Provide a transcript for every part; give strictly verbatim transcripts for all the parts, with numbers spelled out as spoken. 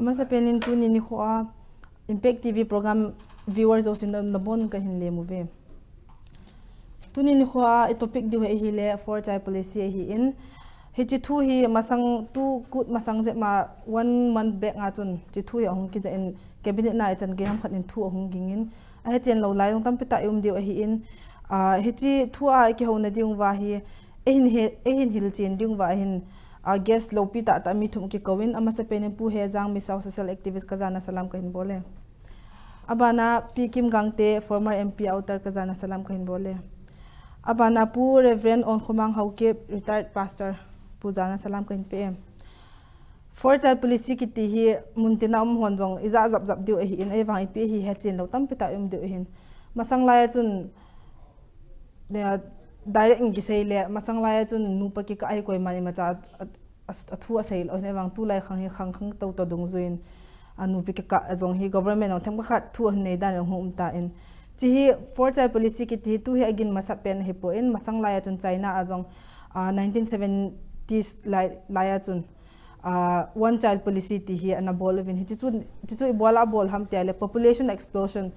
Masapen in tuni nikho a Impact T V program viewers jousen nabonun kahin lemu ve. Tuni nikho a i topic diu hi ahile four child policy ahin. Hiche thu hi masang tu kut masang jep ma one month back a chun hiche thu hi ahung kija in cabinet na ichan gei ham khat in thu ahung ging in. Ahe chen lou lai jong tampi tah i um diu ahin. Ah, hiche thu a i kihouna diu va hi, eihin he, eihin hilchen diu va ahin, ah, guest loupi tah tah mi thum kikou in, amasapen in Pu Hejang Misao social activist kajana salam kahin bol e. Abana Pi Kim Gangte former M P outer kajana salam kahin bol e. Abana Pu Reverend Onkhomang Haokip retired pastor Pu jana salam kahin pe e. Four child policy kiti hi muntina um hon jong ija jap jap diu ahin, ahivang ipi ahi hechen lou tampi tah i um diu ahin. Masang lai a chun, ne, direct in kisei le, masang lai a chun nupa kikah hi koiman imacha a, a, a, athu asei lou ahin, ahivang tulai khang hi khang khang tou tou dungjuiyin, a nupi kikah a jong hi government jong themkhat thu ahin nei dan jong hung um tan. Hiche hi four child policy kiti hi tu hi agin masapen ahipon, masang lai a chun China a jong, a, nineteen seventies lai, lai a chun ah, one child policy ti hi ana bol uvin. Hiche chu, hiche chu ibola abol ham tia le population explosion.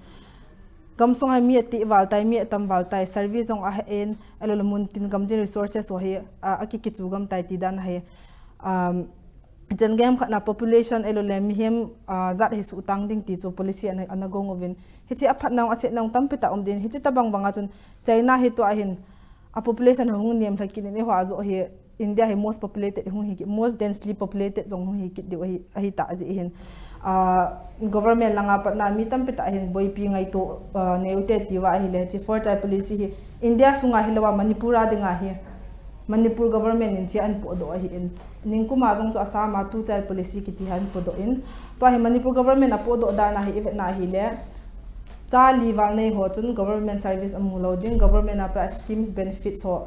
Gamsung a mi ati val tai, mi atam val tai, service jong ahen, ahilou le muntin gamtin resources ho hi, ah, akikichu gam tai ti dan ahi. Um, ichan gei ham khat na population ahilou le mihem, ah, jat hi suhtang ding ti chu policy ana, ana gong uvin. Hiche aphatna jong achetna jong tampi tah um din. Hiche tabang bang a chun China hi tua hin a population ahung nem lha kit in eiho a joh hi India hi most populated hung hi kit, most densely populated jong hung hi kit diu ahi, ahi tah jeh hin. Ah, government langa patna mi tampi tah hin boipi ngaito, ah, neute tia ahile hiche four child policy hi India sunga hilou a Manipur a dinga hi Manipur government in hiche ahin podoh ahin. Ningkum a jong chu Assam a two child policy kiti hi ahin podoh in. Tua hi Manipur government apodoh dan a hi ivet na ahile. Cha li val nei ho chun government service amu lou ding, government a pat a schemes benefits ho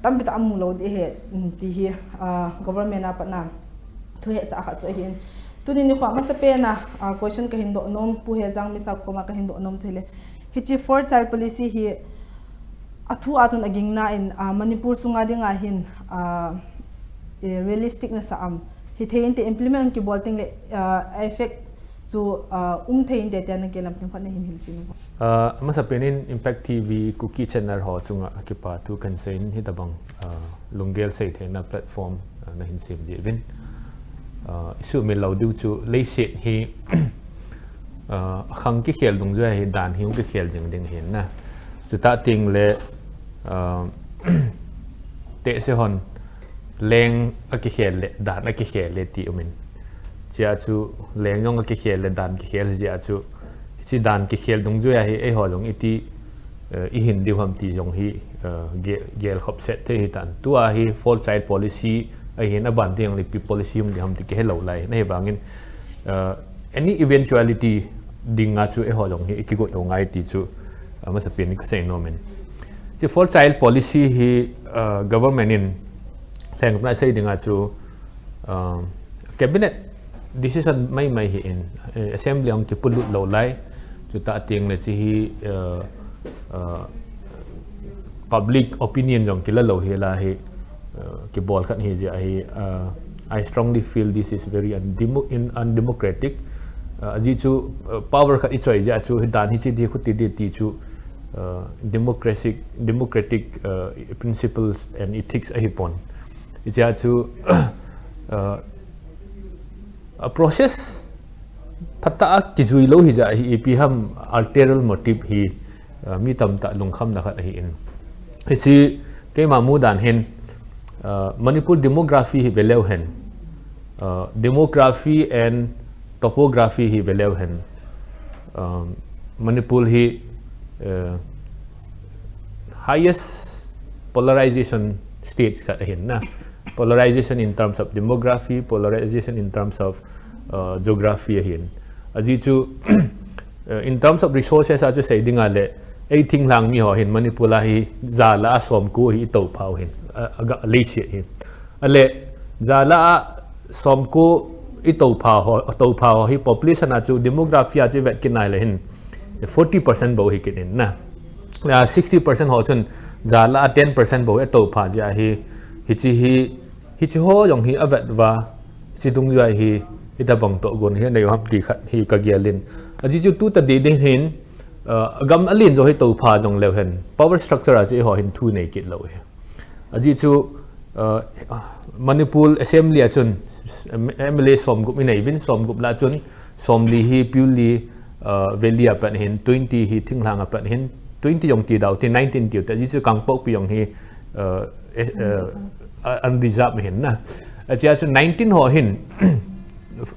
tampi tah amu lou ding ahi, um, ti hi, ah, government a patna thu hetsah khat chu ahin. Tuni nikho a masapen a, ah, question kahin doh nom, Pu Hejang Misao koma kahin doh nom chu ahile. Hiche four child policy hi athu a chun aging na in, ah, Manipur sunga dinga hin, ah, eh, realistic nasa am. Hithei inte implement kibol teng le, ah, effect chu, ah, um thei inte tia nagel lam teng khat nahin hilchen uvo. Ah, amasapen in Impact T V Kuki channel ho chunga kipa thu kahin seiyin hitabang, ah, lunggel seitheina platform, ah, nahin sem jeh uvin. Ah, isuhmil lou diu chu leiset hi, ah, khang kikhel dungjuia hi dan hi hung kikhel jing ding ahin na. Chutah teng le, ah, tehse hon leng akikhel le, dan akikhel le ti umin. Hichea chu leng jong akikhel le dan kikhel jeh a chu, hiche dan kikhel dungjuia hi eiho jong iti, eh, ihin diu ham ti jong hi, eh, ge-, gel khop set thei hitan. Tua hi four child policy ahin, aban teng le ipi policy um ding ham ti kihe lou lai. Ahivangin, eh, any eventuality dinga chu eiho jong hi ikigot u ngai ti chu, eh, amasapen in kasei nom in. Hiche four child policy hi, eh, government in lhengna sei dinga chu, ah, cabinet decision maimai hi in, eh, assembly hung kipuilut lou lai, chutah teng le hiche hi, ah, ah, public opinion jong kila lou hi la hi, ah, kibol khat hi jeh ahi, ah, I strongly feel this is very undemo-, in, undemocratic. Ah, ajeh chu, ah, power khat ichoi jeh a chu hi dan hiche di khuti di ti chu, ah, democratic, democratic, ah, principles and ethics ahipon. Hichea chu, ah, a process phatah a kijui lou hi jeh a hi ipi ham ulterior motive hi, ah, mi tamtah lungkhamna khat ahin. Hiche keima mudan hin, ah, Manipur demography hi veleu hen, ah, demography and topography hi veleu hen, ah, Manipur hi, eh, highest polarization states khat ahin na. Polarization in terms of demography, polarization in terms of, uh, geography ahin. Ajeh chu, uh, in terms of resources a chu sei dinga le, ei thinglhang mi ho hin Manipur a hi jala a somko hi itoupha u hin, a, aga leiset hi. Ale, jala a somko itoupha ho, toupha ho hi population a chu demography a chu ivet kit nai le hin forty percent bou hi kit in na. Ah, sixty percent ho chun jala a ten percent bou itoupha jeh a hi, hiche hi, hiche ho jong hi avet uva, hiche dungjuia hi, Hitabang tohgon hi nei u ham ti khat hi kagel in. Ajeh chu tuta ding ding hin, uh, gam alen jo hi toh pha jongleu hen, power structure a chu eiho hin thu nei kit lou hi. Ajeh chu, uh, Manipur Assembly a chun M L A somgup inei uvin, somgup lah chun somli hi Puli, uh, Valley a pat hin, twenty hi thinglhang a pat hin, twenty jong ti dau ti, nineteen tiu te, ajeh chu Kangpokpi jong hi, uh, eh, uh, unreserved hin na. Achea chu nineteen ho hin,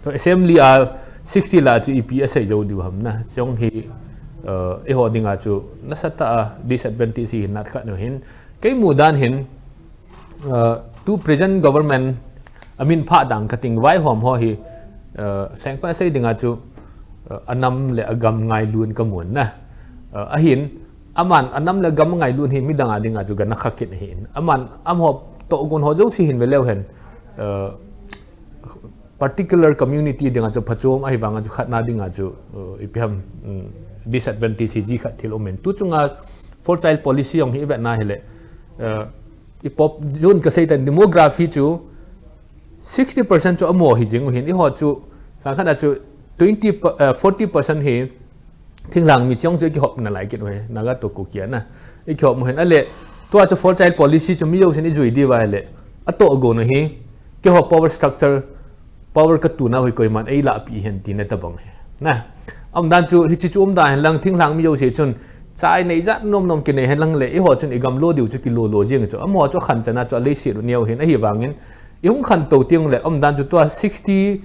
Assembly a sixty lah chu ipi asei jou diu ham na. Chong hi, uh, eiho dinga chu nasatah a disadvantage hi nat khat nu hin. Kei mu dan hin, uh, tu present government amin pha dang kating vaihom ho hi, uh, lhengpa asei dinga chu, uh, anam le agam ngailun kamun na. Uh, ahin, aman anam le agam ngailun hi midang a dinga chu gana kha kit hin. Aman amaho tohgon ho jouse hin veleu hen, uh, particular community dinga chu phachom ahivanga chu khatna dinga chu, uh, ipi ham, um, disadvantage hi ji khat thil um in. Tu chunga four child policy jong hi ivetna hile, uh, i pop jun kasei tan demography chu sixty percent chu amaho hi jing u hin, eiho chu, khat khat a chu twenty, uh, forty percent hi thinglhang mi chong chu ikihop nalai kit u hi, Naga toh Kuki a na. Ikihop u hin, ale, tua chu four child policy chu mi jousen ijui diu va le, atohgon u hi, keiho power structure, power katuna u hi koiman eilahpeh hen tina tabang hi. Na, umdan chu, hiche chu umda hen lang, thinglhang mi jouse chun, chai nei jat nom nom kinei hen lang le, eiho chun igam lo diu chu kilo lo jing chu. Amaho chu akhan chana chu aleiset u neo hin, ahivangin, ihung khantou teng le, umdan chu tua sixty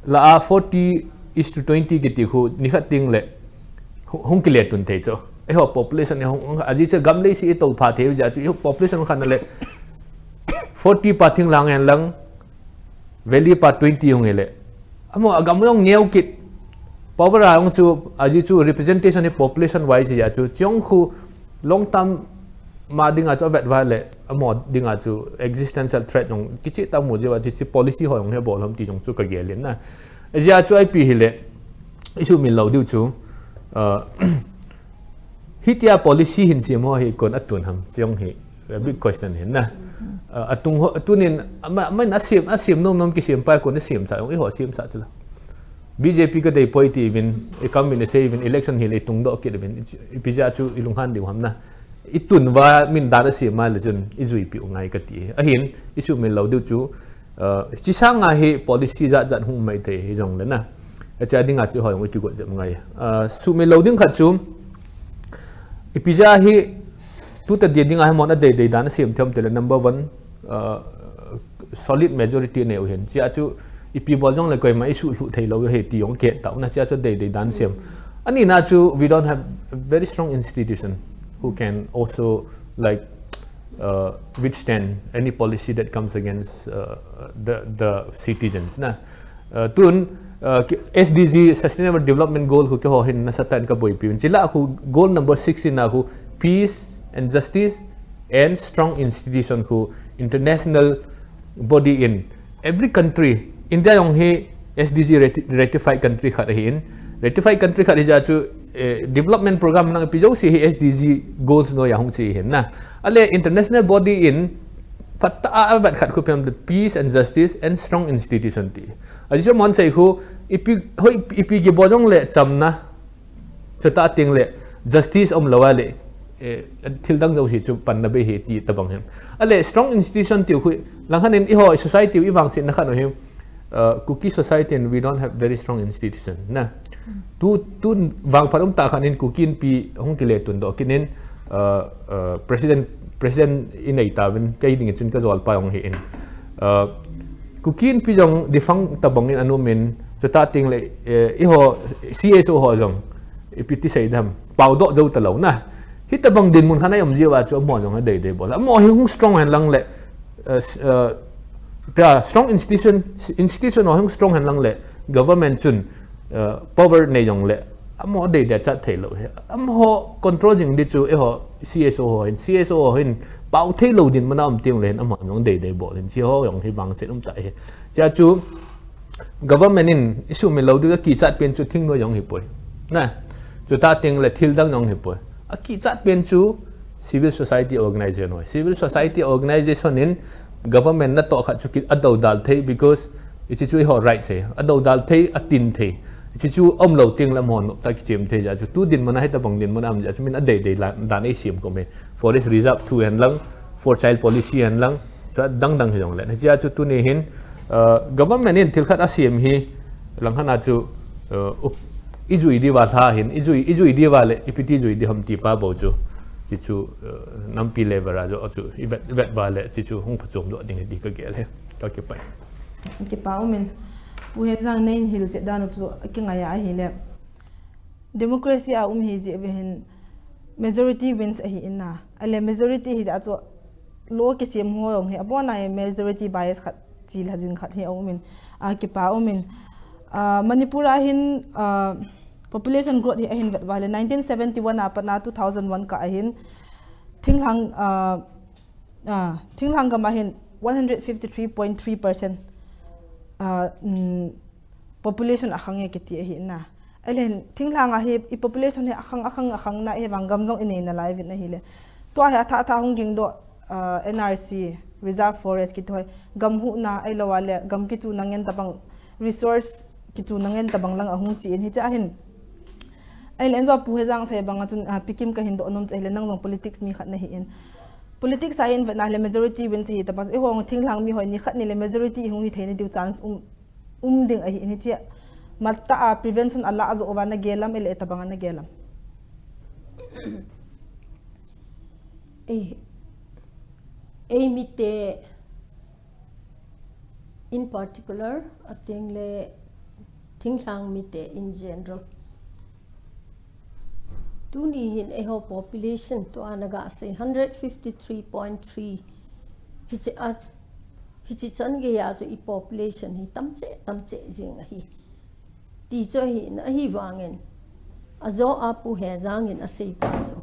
lah a forty is to twenty kiti khu, nikhat teng le, hu-, hung kile tun thei chu. Eiho population hi hung, ajeh chu gam leiset itoh pha thei u jeh chu, eiho population hung khan le, forty pa thinglhang hen lang, Valley pa twenty hung hile. Amaho agam jong neo kit. Power a jong chu, ajeh chu representation hi population wise jeh chu, chong khu long term ma dinga chu avet va le, amaho dinga chu existential threat jong kicheh tah mu jeh va, hiche policy ho jong hi bol ham ti jong chu kagel in na. Ajeh chu ipi hile, isuhmil lou diu chu, uh, hitia policy hin sem ho hi kon atun ham, chong hi a big question hin na. Uh, atung ho, atunin, ama, ama in asem, asem nom nom kisem pa kon asem sa, eiho sem sa chu la. B J P kadei poi ti uvin, ikam uvin, isei uvin, election hile itung doh kit uvin, ipi jeh chu ilunghan diu ham na. Itun va min dan asem ma le chun, ijuipi u ngai kati. Ahin, isuhmil lou diu chu, uh, hiche sanga hi policy jat jat hung mai thei hi jong le na. Achea dinga chu eiho jong ikigot jep ngai. Uh, suhmil lou ding khat chu, ipi jeh hi, tuta dia dinga hi amahon adei dei dan asem thei um tile number one, uh, solid majority anei u hin. Chea chu ipi bol jong le koima isuhlhuh thei lou hi ti jong kihet tau na, chea chu adei dei dan sem. Anina chu we don't have very strong institution who can also, like, uh, withstand any policy that comes against, uh, the, the citizens na. Uh, tun, uh, ki-, S D G, Sustainable Development Goal khu keiho hin nasatah in kaboipi uvin. Chule khu goal number sixteen a khu peace and justice and strong institution khu international body in every country, India jong hi S D G rati-, ratified country khat ahin, ratified country khat hijeh chu, eh, development program nang ipi jouse hi S D G goals noiya hung che hin na. Ale international body in phatah a avet khat khu ipi ham, the peace and justice and strong institution ti. Ajeh chu amahon asei khu ipi, hoi, ipi kibol jong le chamna, chutah teng le justice um lou a le, eh, thil dang jouse chu panna bei hi ti tabang hin. Ale strong institution tiu khu, langkhat in eiho society u ivangsetna khat u hi, uh, Kuki society in we don't have very strong institution na. Tu, tu vangphat um tah khat in Kuki Inpi hung kile tun doh kit in, uh, uh, president, president inei tauvin, kei dingin chun kajolpa jong hi in. Uh, Kuki Inpi jong defunct tabang in ana um in, chutah teng le, eh, eiho C S O ho jong, ipi ti sei dem, paodoh jou talou na. Hitabang dinmun khat a um jeh uva chu amaho jong adei dei bol. Amaho hi hung strong hen lang le, eh, s-, eh, pia strong institution, institution ho hung strong hen lang le, government chun, eh, power nei jong le, amaho adei dei chat thei lou hi. Amaho control jing di chu eiho C S O ho hin, C S O ho hin pao thei lou dinmun a um teng le hin amaho jong adei dei bol hin. Hiche ho jong hi vangset um tah hi. Chea chu, government in isuhmil lou diu akichat pen chu thingnoi jong hipoi. Na, chutah teng le thil dang jong hipoi. Akichat pen chu civil society organization hoi. Civil society organization in government natoh khat chu ki adoudal thei because Hiche chu eiho right sei. Adodal thei, atin thei. Hiche chu umlou teng le amahon ta kichem thei jeh chu. Tu dinmun a hitabang dinmun a um jeh chu min adei dei dan eisem khom e. Forest reserve thu hen lang, four child policy hen lang, chu adang dang hijongle. Hiche chu tuni hin, uh, government in thil khat asem hi, langkhat a chu, uh, ijui diuva lha hin, ijui, ijui diuva le, ipi ti jui di ham ti pa bou chu. Hiche chu, uh, nampi level a chu, chu, ivet, ivet uva le, hiche chu hung phachom doh ding ahi ti kagel e. Kakipah e. Kipa umin. Pu Hejang neihin hilchet dan u chu kingai a ahile. Democracy a um hi jeh uvin hin majority wins ahi in na. Ahile majority hi a chu lo kisem ho jong hi abon a hi majority bias khat chilha jing khat hi aumin. Akipa umin. Ah, Manipur a hin, ah, population growth hi ahin vet uva le nineteen seventy-one a pat na two thousand one kah a hin thinglhang, ah, ah, thinglhang gam a hin one hundred fifty-three point three percent, ah, mm, population akhang e kiti ahi na. Ahile hin thinglhang a hi i population hi akhang, akhang, akhang na hi vang gam jong inei nalai uvin ahile. Tua hi athah, athah hung ging doh, ah, N R C, reserve forest kiti ho, gam huhna ahilou a le gam kichuna ngen tabang, resource kichuna ngen tabang lang ahung chi in hiche a hin. Ahile injo Pu Hejang sei bang a chun, ah, Pi Kim kahin doh nom chu ahile nang jong politics mi khat nahi in. Politics a hin vetna le majority wins ahi tapa chu, eiho thinglhang mi ho nikhat ni le majority ihung hi thei na diu chance um, um ding ahi in hiche. Matah a prevention ala ajo uva nagel am, ahile tabang a nagel am. Ei, ei mite in particular, ateng le thinglhang mite in general. Tuni hin eiho population tua naga sei hundred fifty-three point three. Hiche a, hiche chan gei a chu i population hi tamcheh, tamcheh jing ahi. Ti chu ahi in ahivangin. Ajo a Pu Hejang in asei pa chu.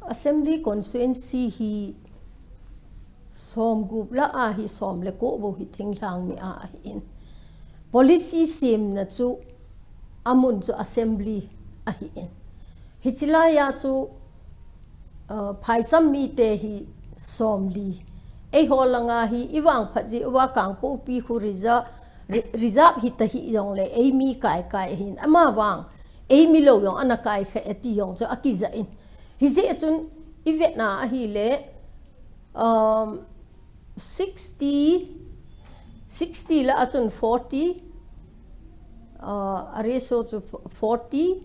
Assembly constituency hi somgup lah a hi som le ko bou hi thinglhang mi a ahi in. Policy semna chu amun chu assembly ahi in. Hiche lai a chu, uh, phaicham mite hi somli. Eiho langa hi i vangphat jeh uva Kangpokpi khu reserve, re-, reserve hita hijongle eimi kai kai ahin. Ama vang eimi lou jong ana kai kha e ti jong chu akija in. Hijeh chun i vetna ahile, um, sixty, sixty lah a chun forty, uh, a ratio chu forty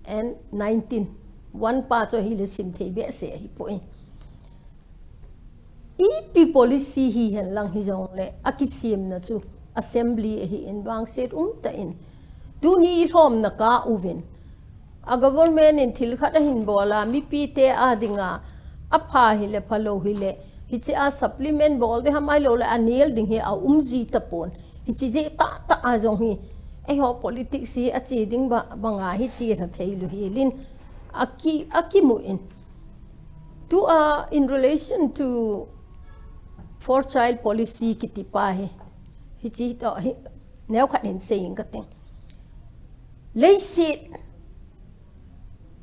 and nineteen. One pa chu ahile sim thei behseh ahipoi. Ipi policy hihen lang hijongle, akisemna chu assembly ahi in vangset umtah in. Tuni i lhomna kah uvin. A government in thil khat ahin bol a, mipite a dinga, apha hile, phalou hile, hiche a supplement bol ding ham ahilou le, anel ding hi aum ji tapon. Hiche jeh tah tah a jong hi, eiho politics hi ache ding ba, banga hi chelha thei lou helin, aki, akimu in. Tua, in relation to four child policy kiti pa hi, hiche toh hi, neokhat hin sei inge kating. Leiset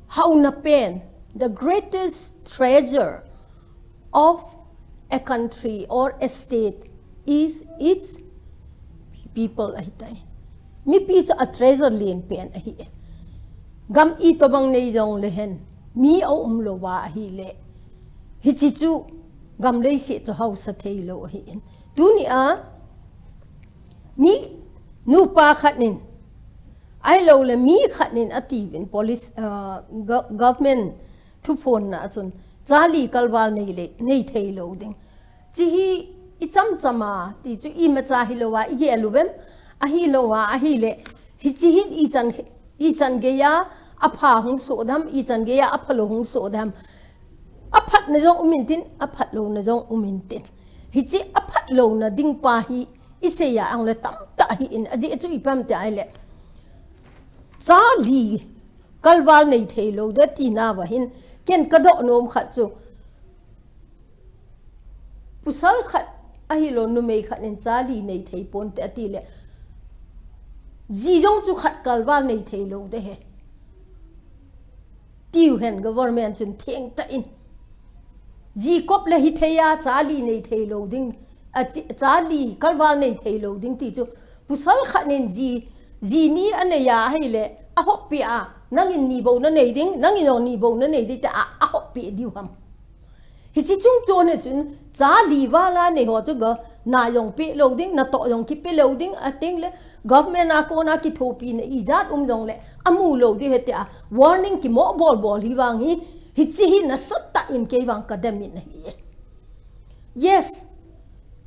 hauna pen, the greatest treasure of a country or a state is its people ahitai. Mipi chu a treasure len pen ahi. Gam itobang nei jongle hen, mi aum louva ahile, hiche chu gam leiset chu hausa thei lou ahi in. Tuni a, mi nupa khat in, ahilou le mi khat in atiuvin police, ah, go-, government thuphonna a chun, cha li kalval nei le, nei thei lou ding. Hiche hi i chamcham a, ti chu imacha hilou a, i gel uvem, ahilou a, ahile, hiche hin ichan, ichan gei a, apha hung soh dem, ichan gei a, aphalou hung soh dem. Aphatna jong um intin, aphatlouna jong um intin. Hiche aphatlouna ding pa hi, isei a ang le tamtah hi in, ajeh chu ipi ham ti ahile. Cha li, kalval nei thei lou ding tina va hin, ken kadoh nom khat chu. Pasal khat ahilou numei khat in cha li nei thei ponte atile. Ji jong chu khat kalval nei thei lou ding ahi. Tiu hen government chun thengtah in. Ji kop le hithei a cha li nei thei lou ding. a chi, cha li kalval nei thei lou ding ti chu, pasal khat in ji, ji ni a nei a hile, a hop pi a, nangin ni bou na nei ding, nangin jong ni bou na nei ding ti a, a hop pi diu ham. Hichi chung chon a chun, cha li val a nei ho chu ga, na jong pe lou ding, natoh jong kipe lou ding, a teng le, government a kona kithopi na ijat um jong le, a mu lou ding he ti a, warning kimo bol bol hi vang hi, hichi hi nasatah in kei vang ka dem in ahi. Yes,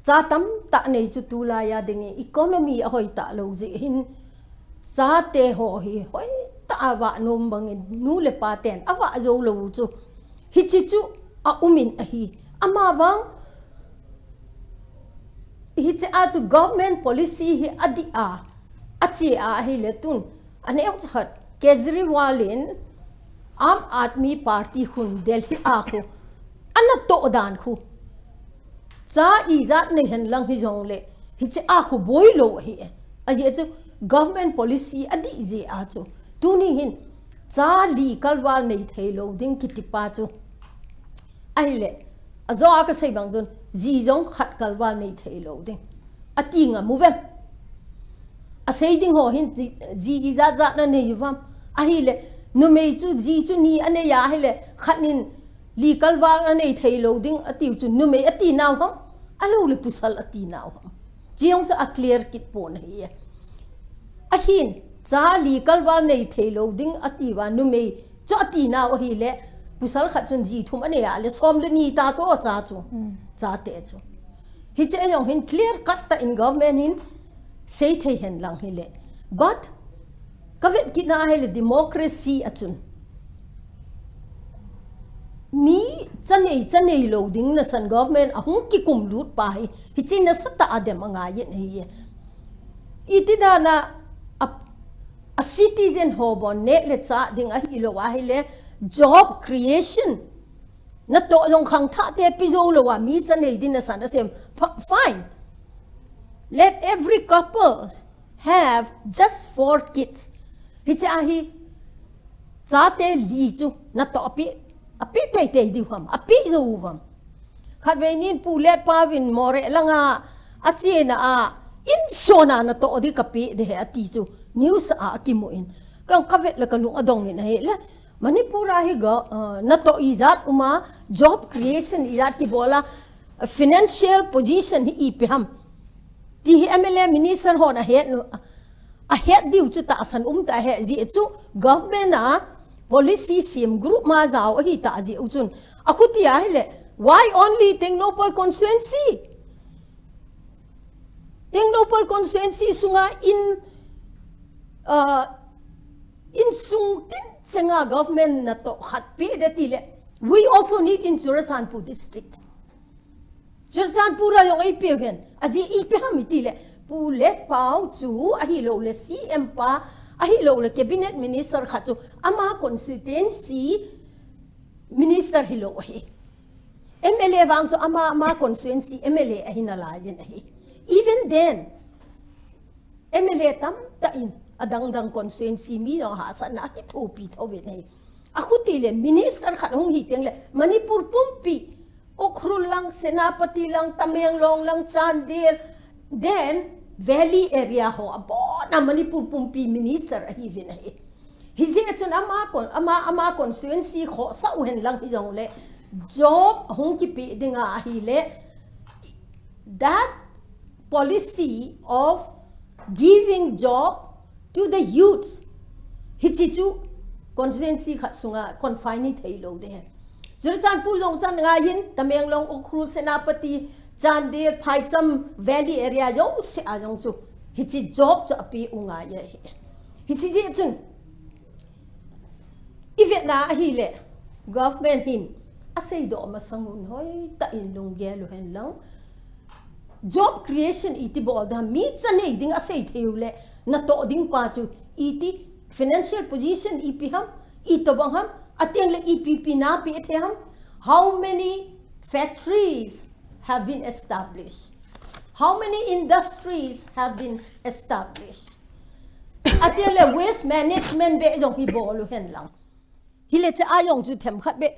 cha tamtah nei chu tulai a ding in economy a hoi ta lou jeh hin, chate ho hi hoi ta a va nom bang in nu le pa ten a va jo lou chu. Hichi chu a um in ahi. Ama vang, hichi a chu government policy hi a di a, a chi a ahi le tun. A neo chat Kejriwal in Aam Aadmi Party hun Delhi a khu. Ana toh dan khu. Cha ijat nei hen lang hi jong le. Hichi a khu boi lou hi. A jeh chu government policy a di jeh a chu. Tuni hin cha li kalval nei thei lou ding kiti pa chu. Ahile, a jo a ka sei bang chun, ji jong khat kalval nei thei lou ding. A ti ngam u vem. A sei ding ho hin ji, ji ijat jat na nei u vem. Ahile, numei chu ji chu ni a nei a hile, khat nin li kalval a nei thei lou ding a tiu chu, numei a ti nau ham. A lou le pasal a ti nau ham. Chi jong chu a clear kit pon ahi e. Ahin, cha li kalval nei thei lou ding a ti va numei chu a ti nau ahi le, pasal khat chun ji thum a nei a le, som le ni ta chu cha chu. Chate chu. Hichi a jong hin clear cut ta in government hin sei thei hen lang hi le. But, ka vet kit na ahi le democracy a chun. Mi cha nei, cha nei lou ding nasan government a hung kikum lut pa hi, hichi nasatah a dem a ngai in ahi e. Iti dan a, a, a citizen ho bon neh le chah ding ahi lou ahi le job creation. Natoh jong khangthah te pe jou lou a mi cha nei ding nasan a sem. F-, fine. Let every couple have just four kids. Hichi a hi chate li chu natoh a pe, a pe tei tei diu ham, a pe jou u vem. Khatvei nin pu le pa vin Moreh lang a, a chena a, insung a natoh ding ka pe ding ahi a ti chu, news a kimu in. Ka, ka vet le ka lung a dong in ahi le, Manipur a hi ga, uh, natoh ijat um a, job creation ijat kibol a, financial position hi ipi ham. Ti hi M L A minister hon a het nu, a het diu chu tahsan um ta he ji chu government a policy sem group ma jao ahi ta ji u chun. A khuti a hi le, why only Tengnoupal constituency? Tengnoupal constituency sunga in, uh, insung tin chenga government natoh khat pe ding ti le. We also need in Churachandpur district. Churachandpur a jong ei pe hen. Ajeh ipi ham iti le. Pu le pau chu ahi lou le C M pa ahi lou le cabinet minister khat chu ama constituency minister hi lou ahi. M L A vang chu ama, ama constituency M L A ahi nalai jin ahi. Even then, M L A tamtah in adang dang constituency mi jong hahsatna a kithopi tho ve nei. A khuti le minister khat hung hi teng le Manipur pumpi, Ukhrul lang, Senapati lang, Tamenglong lang, Chandel, then valley area ho abon a Manipur pumpi minister ahi ve nei. Hijeh chun ama kon, ama, ama constituency khohsah u hen lang hi jong le job hung kipe ding ahi le that policy of giving job to the youths. Hichi chu constituency khat sunga confine hi thei lou ding ahi. Churachandpur jong chan ngai in, Tamenglong, Ukhrul, Senapati, Chandel, Phaicham, Valley area jouse a jong chu. Hichi job chu a pe u ngai ahi. Hichi jeh chun. I vetna ahi le, government hin, a seidoh masang un hoitah in lunggel u hen lang. Job creation iti bol ding ham, mi cha nei ding a sei thei u le, natoh ding pa chu, iti financial position ipi ham, itobang ham, ateng le ipi pi na pe thei ham, how many factories have been established? How many industries have been established? Ateng le waste management beh jong hi bol u hen lang. Hi le cha a jong chu themkhat beh.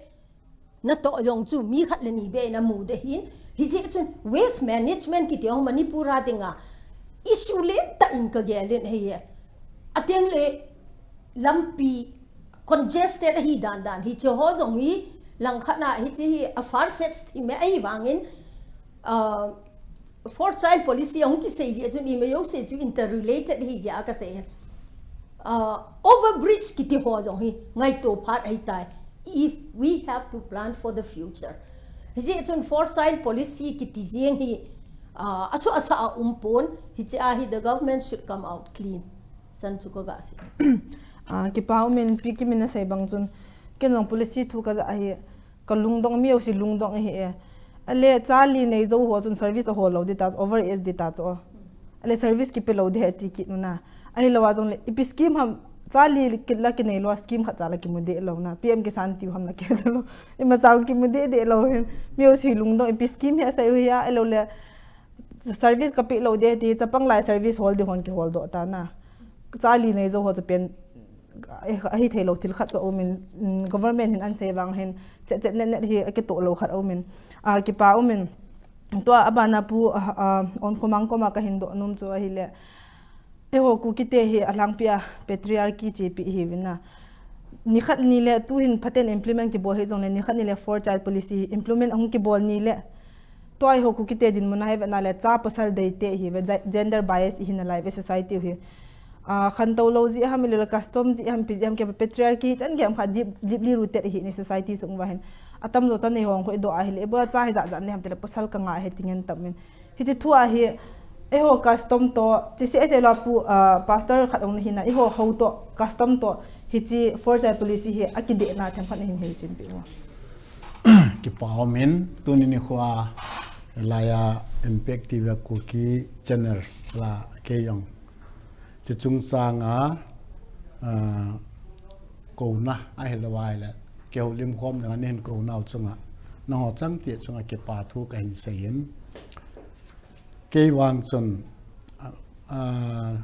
natoh jong chu mi khat le ni beh in amu ding ahin, hijeh chun waste management kiti ho Manipur a dinga issue lentah in kagel in ahi e. Ateng le lampi congested ahi dan dan, hiche ho jong hi langkhat na hiche hi a far-fetched thim e, ahivangin, uh, four child policy ahung kisei jeh chun ima jouse chu interrelated ahi jeh a kasei e. Uh, overbridge kiti ho jong hi ngaito phat ahitai. If we have to plan for the future, hijeh chun four child policy kiti jeng hi, uh, asoh asa a um pon, hiche a hi the government should come out clean. San chu kaga sei. Ah, kipa umin, Pi Kim in asei bang chun, ken jong policy thu kaja ahi, kalungdong, mi jouse lungdong ahi e. Ale, cha li nei jou ho chun service ahol lou ding ta, over age ding ta chu. Ale, service kipe lou ding ahi ti kit nu na. Ahilou a jongle, ipi scheme ham, cha li kit la kinei lou a, scheme khat cha la kimu deh lou na. P M Kisan tiu ham la kit lou. Ima cha kimu deh deh lou hin. Mi jouse lungdong, ipi scheme hi asei u hia, ahilou le, service kapeh lou ding ti, chapang lai service hol ding hon kihol doh ta na. Cha li nei jou ho chu pen, eh, ahi thei lou thil khat chu aumin, mm, government hin asei vang hin, chet chet net net hi akitoh lou khat aumin. Ah, kipa umin. Tua abana pu, ah, ah, Onkhomang koma kahin doh nom chu ahile. Eiho Kuki te hi alangpi a patriarchy chepi ihiuvin na. Nikhat ni le tu hin phaten implement kibol hih jongle nikhat ni le four child policy implement ahung kibol ni le. Tua eiho Kuki te dinmun a hi vetna le cha pasal dei te ihiuve, gender bias ihi nalai ve society u hi. Ah, khantou lou jeh ham, ahilou le custom jeh ham, ipi jeh ham, kei patriarchy chan gei ham kha deep, deeply rooted ihi ni society sung uva hin. Atamjo chan eiho hung khoh doh ahile, ibola cha hi jat jat nei ham tile pasal ka nga ahi ti ngen tam in. Hiche thu ahi, eiho custom toh, hiche se, hiche la pu, ah, pastor khat ong nahi na, eiho ho toh, custom toh, hiche four child policy hi akidehna themkhat nahin hilchen peh u. Kipa umin, tuni nikho a, laiya Impact T V Kuki channel la kei jong. Hiche chungchang a, ah, kouna ahilou ahile, kihoulim khom ding a nahin kouna u chunga, nangho chang te chunga kipa thu kahin sei in. Kei vang chun, ah, ah,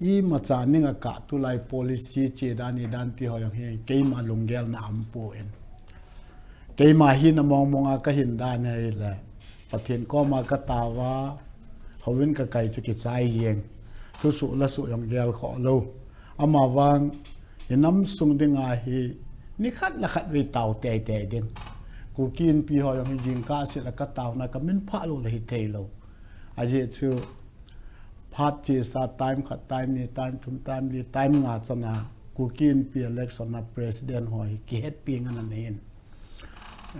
imacha ning a kah tulai policy che dan i dan ti ho jong hi keima lunggel na um pon. Keima hina mong mong a kahin dan ahile, Pathen koma katao a, houin kakai chu kichai jeng. Thusoh lasoh jong gel khoh lou. Ama vang, inam sung ding ahi, nikhat le khat vei tao tei tei ding. Kuki Inpi ho jong hi jingkah seh la kataona kamin phah lou le hithei lou. Ajeh chu, phat chesa time khat, time ni, time thum, time li, time nga chan a, Kuki Inpi election a president ho hi kihetpi ngen ana hin.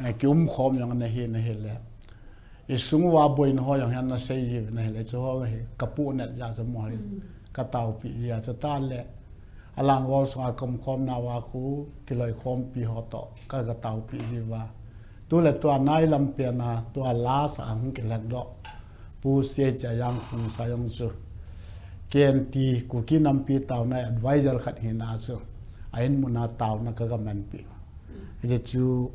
Eh, kium khom jong ana hin ahile. Isung uva boina ho jong hi ana sei jiu na hile, chu ho hi kapuh nat jeh a chu mo hi, kataopi jeh a chu ta le. Alang gol sunga kaum khom nauva khu, kiloikhompi ho toh, ka, kataopi jiuva. Tule tua nailam pen a, tua lasa hung kilheng doh. Pu Seichayang Khongsai jong chu. K N T, Kuki Nampi Taona advisor khat hina chu. Ahin muna taona kaga manpi. Hiche chu,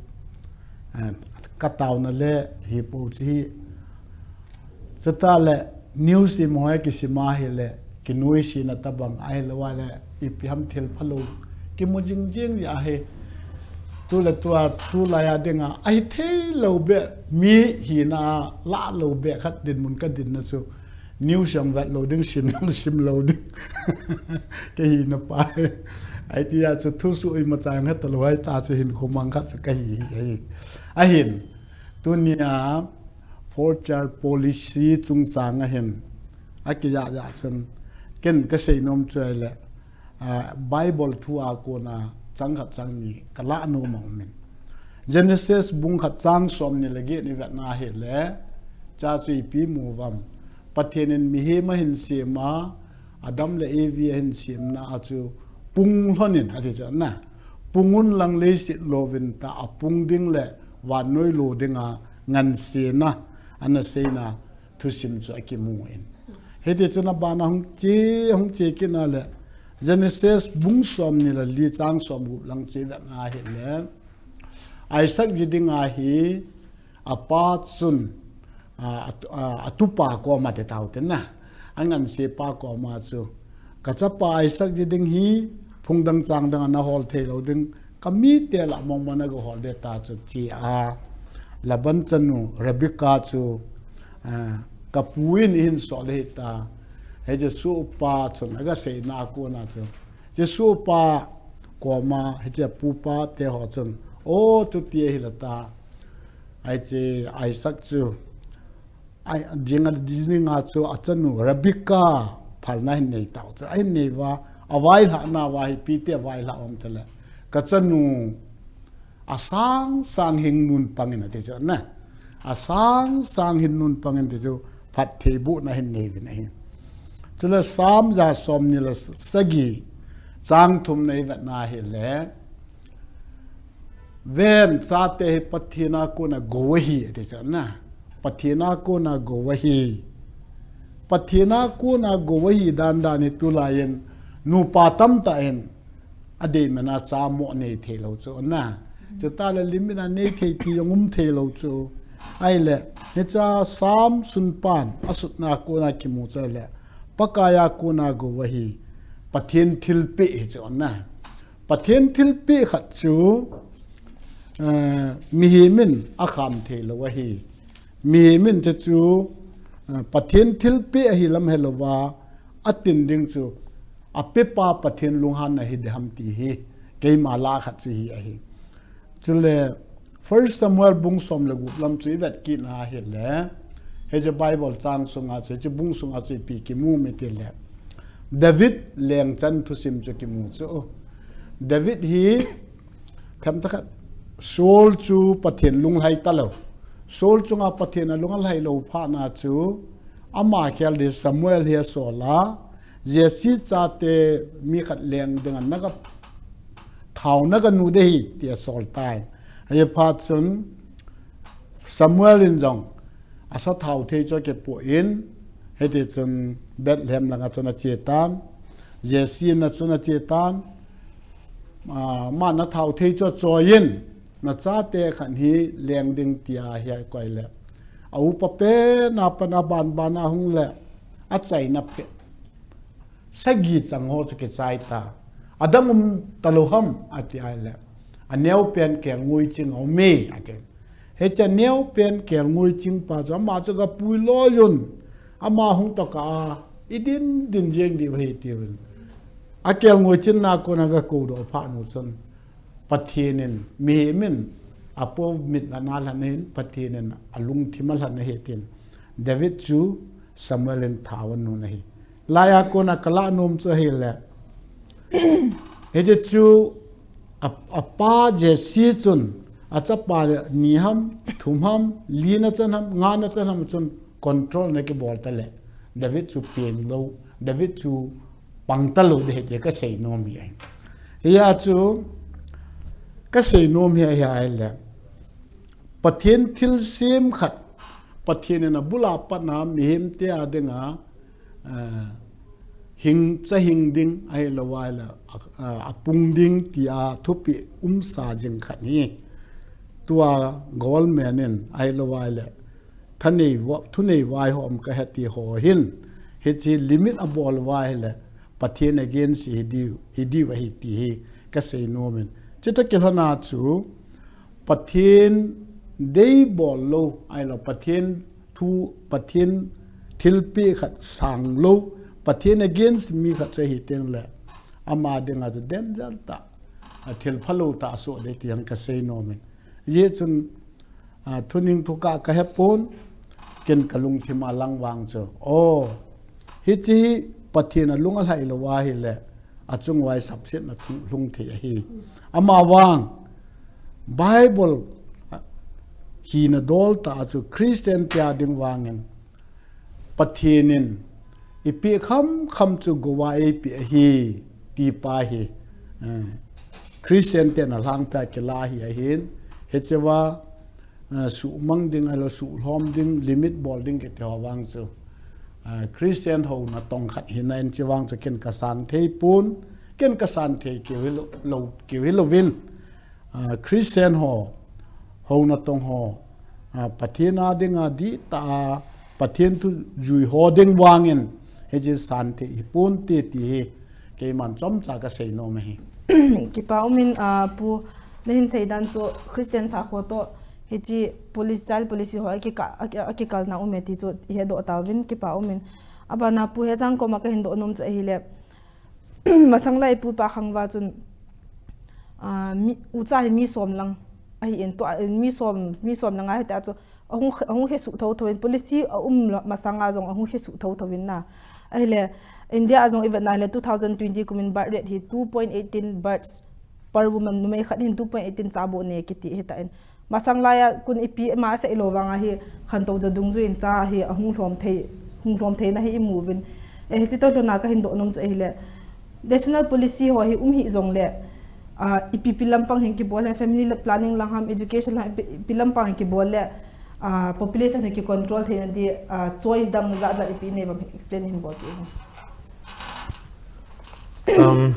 eh, kataona le hi po chu hi. Chuta le news imaho kisim ahile, kinuisat na tabang ahilou le, ipi ham thil phalou. Kimu jing jing ahi. Tule tua, tulai a dinga, ahithei lou beh, mi hina lah lou beh khat dinmun kadin na chu. News jong vet lou ding, sim jong sim lou ding. Kei hina pa. Ahi tia chu thusoh imacha jong heta lou ahi ta chu hin khomang khat chu kahi ahi. Ahin, tunia four child policy chungchang a hin, akija ja chun, ken kasei nom chu ahile, ah, Bible thu a kona chang khat chang ni kalah nom a um in. Genesis bung khat chang som ni le get ni vetna ahile, cha chu ipi mu vam. Pathen in mihem ahin sem a, Adam le Evi ahin semna a chu pung lhon in ati chu na. Pung un lang leiset louvin tia pung ding le vannoi lo dinga ngansena ana seina thusim chu akimu in. Hiti chun abana hung che, hung che kit na le Genesis bung som ni le li chang som gup lang che vetna ahile. Isaac ji dinga hi apa chun, a, a, a, atupa koma te tao te na. Angansepa koma chu. Kachapa Isaac ji ding hi phung dang chang dang ana hol thei lou ding, Ka mite lah mong mong a ga hol de ta chu, tia Laban chanu Rebecca chu, ah, ka pu in hin sol le hita. Hiche sohpa chun aga seina a kona chu, hiche sohpa koma hiche pupa te ho chun, o, chuti ahi la ta. Hiche Isaac chu, ai, jing a, jing a chu achanu Rebecca phalna hin nei tau chu. Ahin nei uva, availhah nauva hi ipi ti availhah ham tile, ka chanu asang sang hing nun pang in ati chu na. Asang sang hing nun pang in ti chu phattheibohna hin nei uvin ahi. Chule Psalm ja somni le sagi chang thum na i vet na hile, ven, chate hi Pathen a kona gou ahi, ati chu na. Pathen a kona gou ahi. Pathen a kona gou ahi dan dan hi tulai in nupa tamtah in adei man a cha mo nei thei lou chu na. Chuta le limit a nei thei ti jong um thei lou chu. Ahile, hiche Psalm sunpan asutna a kona kimu chu le, Pakai a kona gou ahi. Pathen thilpeh hi chu na. Pathen thilpeh khat chu, eh, mihem in akham thei lou ahi. Mihem in chu chu, eh, Pathen thilpeh ahi lam helouva, atin ding chu, apepa Pathen lunghanna hi ding ham ti hi, keima lah khat chu hi ahi. Chule, First Samuel bung som le gup lam chu i vet kit na hile, hiche Bible chang sunga chu, hiche bung sunga chu ipi kimu em itile, David lengchan thusim chu kimu chu. David hi, themcha khat, Saul chu Pathen lunglhai talou. Saul chunga Pathen alung alhai lou phat na chu, ama khel ding Samuel hi asol a, Jesse chate mi khat leng ding a naga thao naga nu ding ahi, ti asol tai. Ahiphat chun Samuel in jong asathao thei chu akipoh in, hiti chun Bethlehem langa chun ache tan, Jesse in a chun ache tan, ah, aman athao thei chu achoi in, nachate khat hi leng ding tia hi akoi le, a upa pen a pat a ban ban a hung le, achaina pet sagi chang ho chu kichai ta. Adang um talou ham, ati ahile, aneo pen kelngoi ching a um e, ati. Hiche aneo pen kelngoi ching pa chu, ama chu aga pui loi un, ama hung tokah a, i din din jeng diu ahi tiuvin, akelngoi chinna a kona aga koudoh phat nu chun, Pathen in, mihem in apo mit a na lhan ahin, Pathen in alungthim alhan ahi tin, David chu Samuel in thao anun ahi. Laiya kona kalah nom chu ahile, hiche chu a, apa Jesse chun, achapa le ni ham, thum ham, li na chan ham, nga na chan ham chun control na kibol ta le, David chu peng lou, David chu pang talou ding ahi ti kasei nom hi ahi. Hia chu kasei nom hi ahi ahile, Pathen thilsem khat, Pathen in abul a pat na mihem te a dinga, eh, hing, cha hing ding, ahilou ahile, a, a, apung ding tia thupeh umsa jing khat hi. Tua government in, ahilou ahile, thanei va, thunei vaihom kahe ti ho hin, hiche limit abol uva ahile, Pathen against hi diu, hi diu ahi ti hi kasei nom in. Chutoh kilhon a chu, Pathen deibol lou, ahilou, Pathen thu, Pathen thilpeh khat sang lou, Pathen against mi khat chu ahi teng le, ama dinga chu danger tah, a thil phalou tah asoh ding ti jong kasei nom in. Hijeh chun, a, thuning thukah kahe pon, ken kalungthim a lang vang chu, o, hiche hi Pathen alung alhai lou ahile, achung uva hi sapsetna thu lhung thei ahi. Ama vang, Bible, a, hina dol tah a chu Christian te a ding vangin, Pathen in eipeh kham kham chu gou a eipeh ahi, ti pa hi, eh, Christian ten alhangpia kilah ahi ahin, hichea, eh, suhmang ding, ahilou suhlhom ding, limit bol ding kiti ho vang chu, eh, Christian ho natong khat hina in hiche vang chu ken kasan thei pon, ken kasan thei keu hilou, lou, keu hilouvin, a, Christian ho, ho natong ho, a, Pathen a dinga dihtah a, Pathen thu jui ho ding vangin, hiche san thei hi ponte ti hi, Keiman chomcha kasei nom ahi. Kipa umin, ah, Pu, nahin seidan chu Christian sakho toh hiche police, child policy ho akika-, aki-, akikalna um e ti chu ihedoh tauvin, kipa umin. Abana Pu, hichan koma kahin doh nom chu ahile, masang lai Pu Pakhangva chun, ah, mi, ucha hi mi som lang ahin, tua, mi som, mi som lang ahi tia chu, ahung, ahung hesuh thotho in, policy aum masanga jong ahung hesuh thotho in na. Ahile, India a jong ivetna hile two thousand twenty kumin birth rate hi two point eighteen births per woman, numei khat hin two point eighteen cha bou nei kiti hitan. Masang laiya kon ipi ima asei lou vanga hi khantou dungjui in cha hi ahung lhom thei, hung lhom theina hi imu uvin. Eh, hiche toh lhona kahin doh nom chu ahile, national policy ho hi um hih jongle, ah, ipi ipi lampang hin kibol le, family planning lang ham, education lang, ipi, ipi lampang hin kibol le, ah, population hi kicontrol theina di, ah, choice dang jat jat ipi nei uvem, explain hin bol ti. Um,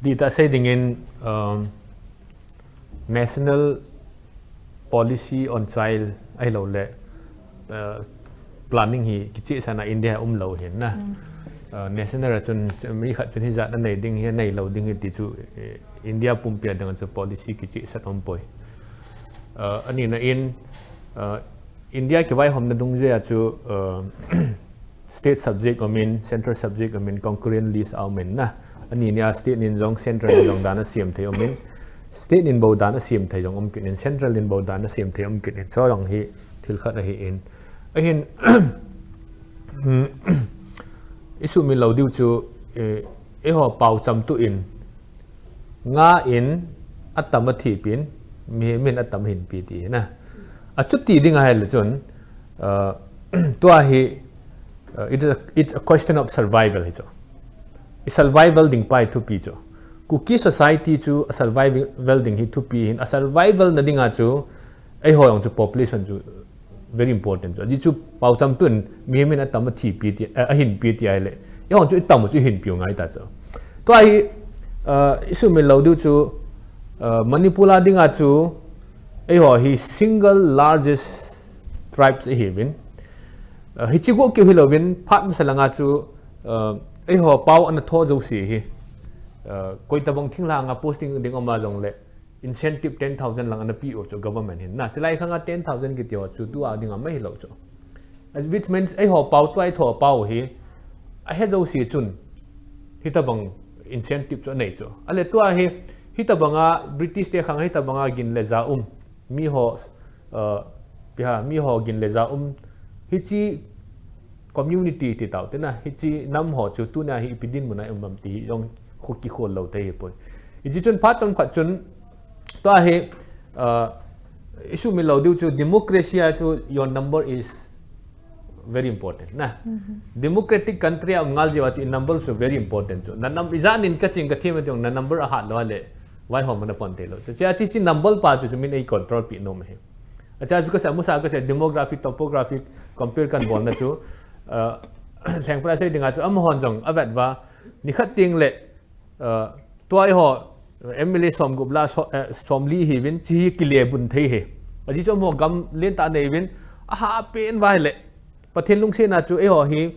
dihtah sei dingin, um, National Policy on Child ahilou le, uh, planning hi kichehsahna India a umlou hin na. Uh, national a chun, mi khat chun hijat anei ding hi, anei lou ding hi ti chu, eh, India pumpia dinga chu policy kichehsah umpoi. Uh, anina in, uh, India kivaihomna dungjuia chu, uh, state subject umin, central subject umin, concurrent list aumin na. Ani nia state nin jong central nin jong dan asem thei umin, state nin bou dan asem thei jong um kit in, central nin bou dan asem thei um kit in, chu jong hi thil khat ahin. Ahin, isumil lou diu chu, eh, eiho paocham tu in, nga in atam athipin, mihem in atam ahinpi ti na. Achuti ding ahile chun, uh, tua hi, uh, it is a, it's a question of survival hi chu. I survival ding pa hi thupi chu. Kuki society chu a survival ding hi thupi hin, a survival na dinga chu, eiho jong chu population chu very important chu. Ajeh chu paocham tun mihem in atam athipi ti, eh, ahinpi ti ahile, eiho chu itam chu ihinpiu ngai ta chu. Tua hi, uh, isumil lou diu chu, uh, Manipur a dinga chu, eiho hi single largest tribes ihiuvin. Uh, hiche got keu hilouvin, phat masa langa chu, uh, eiho pao ana tho jouse hi, uh, koitabang thinglhanga posting ding uma jongle, incentive ten thousand lang ana pe u chu government hin. Na, chulai khanga ten thousand kiti ho chu tua dinga mahi lou chu. Which means eiho pao tua itho pao hi, ahe jouse chun, hitabang incentive chu anei chu. Ahile tua hi, hitabanga British te khanga hitabanga gin le ja um, miho, uh, ipi ham, miho gin le ja um, hiche community ti tau te na, hiche nam ho chu tunia hi ipi dinmun a i um ham ti hi jong khu kikhol lou thei hi poi. Hiche chun phat chomkhat chun tua hi, uh, isumil lou diu chu democracy a chu your number is very important na. Democratic country a um ngal jeh uva chu i number chu very important chu. Na num-, ijat nin kaching kathem ati jong na number ahat lou le, vaihom ana pon thei lou. Chu, chu, chu number pa chu, chu min ei control pi nom hi. Acha chu kasei, musa kasei, demography, topography, compare kan bolna chu, uh, lhengpa sei dinga chu, amahon jong avet uva, nikhat teng le, uh, tua eiho, M L A somgup la, so, uh, somli hiuvin, chu hi kile bun thei hi. Ajeh chu amaho gam lentah nei uvin, aha pen uva ahile, Pathen lungsetna chu eiho hi,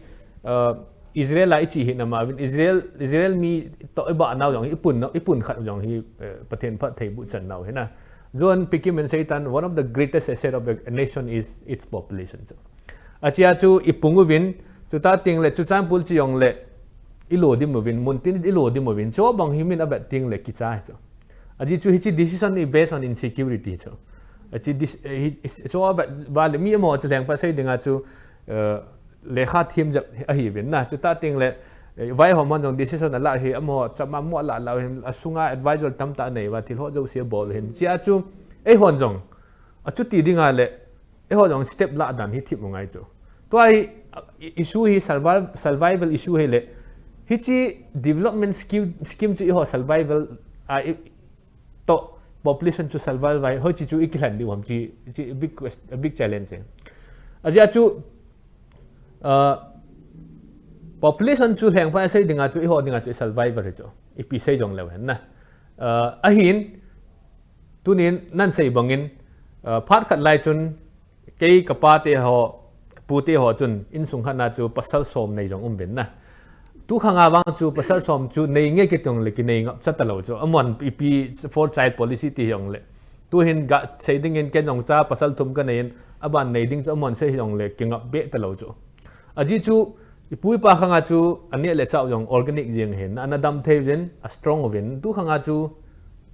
uh, Israel a ichi hi nama uvin, Israel, Israel mi toh ibah nau jong hi, ipun nau, ipun khat jong hi, uh, Pathen phatthei bohchan nau hi na. John Pickman in asei tan, one of the greatest asset of a nation is its population. Chu. Achea chu ipung uvin, chuti teng le, Churachandpur chu jong le, ilo dim uvin, muntin ilo dim uvin, chubang hi min avet teng le kicha hi chu. Ajeh chu hiche decision hi based on insecurity chu. Hiche dis-, eh, hi, hi, chu avet uva le mi amaho chu lhengpa sei dinga chu, eh, lekha them jep ahiuvin na. Chuti teng le, eh, vaihom hon jong decision ala hi amaho chama mo ala la hin asunga advisor tamtah anei uva thil ho jouse abol hin. Chea chu eihon jong achuti dinga le, eiho jong step la dan hi thip u ngai chu. Tua hi, i-, issue hi survival, survival issue hi le. Hiche development scheme, scheme chu eiho survival, a, i, toh population chu survival vai, hoiche chu ikilhen diu ham chu, chu big quest-, a big challenge hi. Ajeh chu, uh, population chu lhengpa sei dinga chu, eiho dinga chu survival hi chu. Ipi sei jong leu hen na. Uh, ahin, tunin nan sei bangin, uh, phat khat lai chun, kei kapa te ho, pu te ho chun, insung khat na chu pasal som nei jong um uvin na. Tu khanga vang chu pasal som chu nei nge kiti jongle kinei ngap cha talou chu. Amahon ipi four child policy ti jongle. Tuhin gasei dingin ken jong cha pasal thum kanei in, aban nei ding chu amahon sei jongle kingap be talou chu. Ajeh chu ipu ipa khanga chu aneh le chah u jong organic jeng ahin, ana dam thei uvin, a strong uvin. Tu khanga chu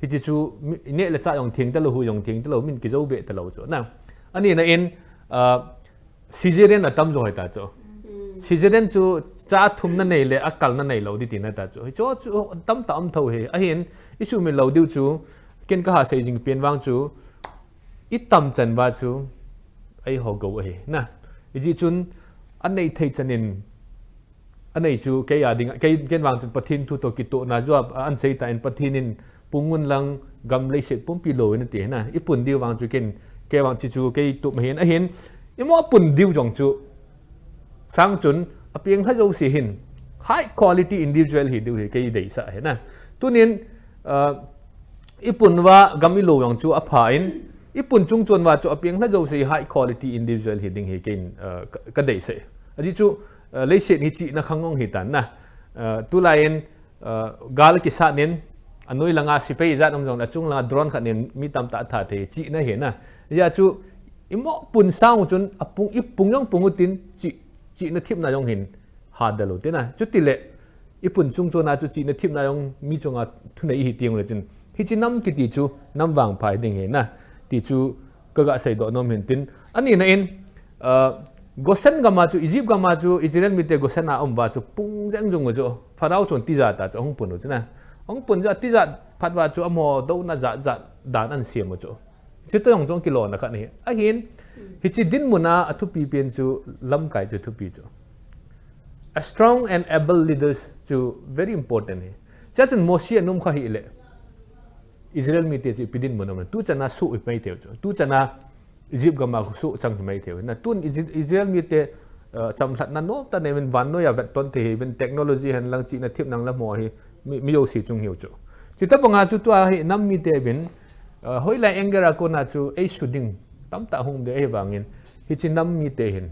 hiche chu mi, neh le chah jong theng talou, hu jong theng talou, min kijou be talou chu. Na, ani na in, ah, cesarean atam jo hita chu. Cesarean chu cha thum nanei le akal nanei lou ding tina ta chu. Hichu chu tamtah um tho hi. Ahin, isumil lou diu chu, ken kaha sei jing pen vang chu, itam chan uva chu, eiho gou ahi. Na, ijeh chun, anei thei chan in, anei chu, kei a ding, kei, ken vang chun Pathen thu toh kitohna jua, ahin sei tan Pathen in, pung un lang gam leiset pumpi lo in ati na. Ipun diu vang chu ken, kei vang chu chu kei tup ahin ahin. Imo pun diu jong chu sang chun apeng lha jouse hin high quality individual hi diu hi kei deisah ahi na. Tunin, ah, ipun uva gam ilo jong chu apha in, ipun chungchon uva chu apeng lha jouse high quality individual hi ding hi kei, ah, ka, kadeisah. Ajeh chu, ah, leiset hi chihna khang jong hitan na. Ah, tulai in, ah, gal kisat nin, anoi langa sepai jat um jongle, achung langa drone khat nin mi tamtah atha thei, chihna hi na. Hijeh chun, imo pun sang u chun, apung, ipung jong pung utin, chih, chihna thepna jong hin, hat da lou tina. Chutile, ipun chungchon a chu chihna thepna jong mi chunga thunei ihi teng ule chun, hiche nam kiti chu, nam vangpha hi ding hi na. Ti chu, kaga seidoh nom hin tin. Ani na in, ah, Goshen gam a chu, Egypt gam a chu, Israel mite Goshen a um uva chu, pung jeng jong u chu, Pharaoh chun tijat a chu, ahung pun u chu na. Ahung pun jat, tijat phat uva chu, amaho douna jat jat dan ahin sem u chu. Chuti jong chu kilona khat ahi. Ahin, hiche dinmun a athupi pen chu, lamkai chu thupi chu. A strong and able leaders chu very important ahi. Chuche chun Moshe anom kha hile. Israel mite chu ipi dinmun a um. Tuchan a soh hi mai thei u chu. Tuchan a Egypt gam a khu soh chang hi mai thei u. Na tun Is-, Israel mite, uh, chamlhatna nomtah nei uvin vannoi a vetton thei hi uvin technology hen lang chihna thepna lang ho hi mi, mi jouse chung hiu chu. Chuti banga chu tua hi nam mite uvin, uh, hoilai angle a kona chu eisuh ding tamtah hung ding ahi vangin hiche nam mite hin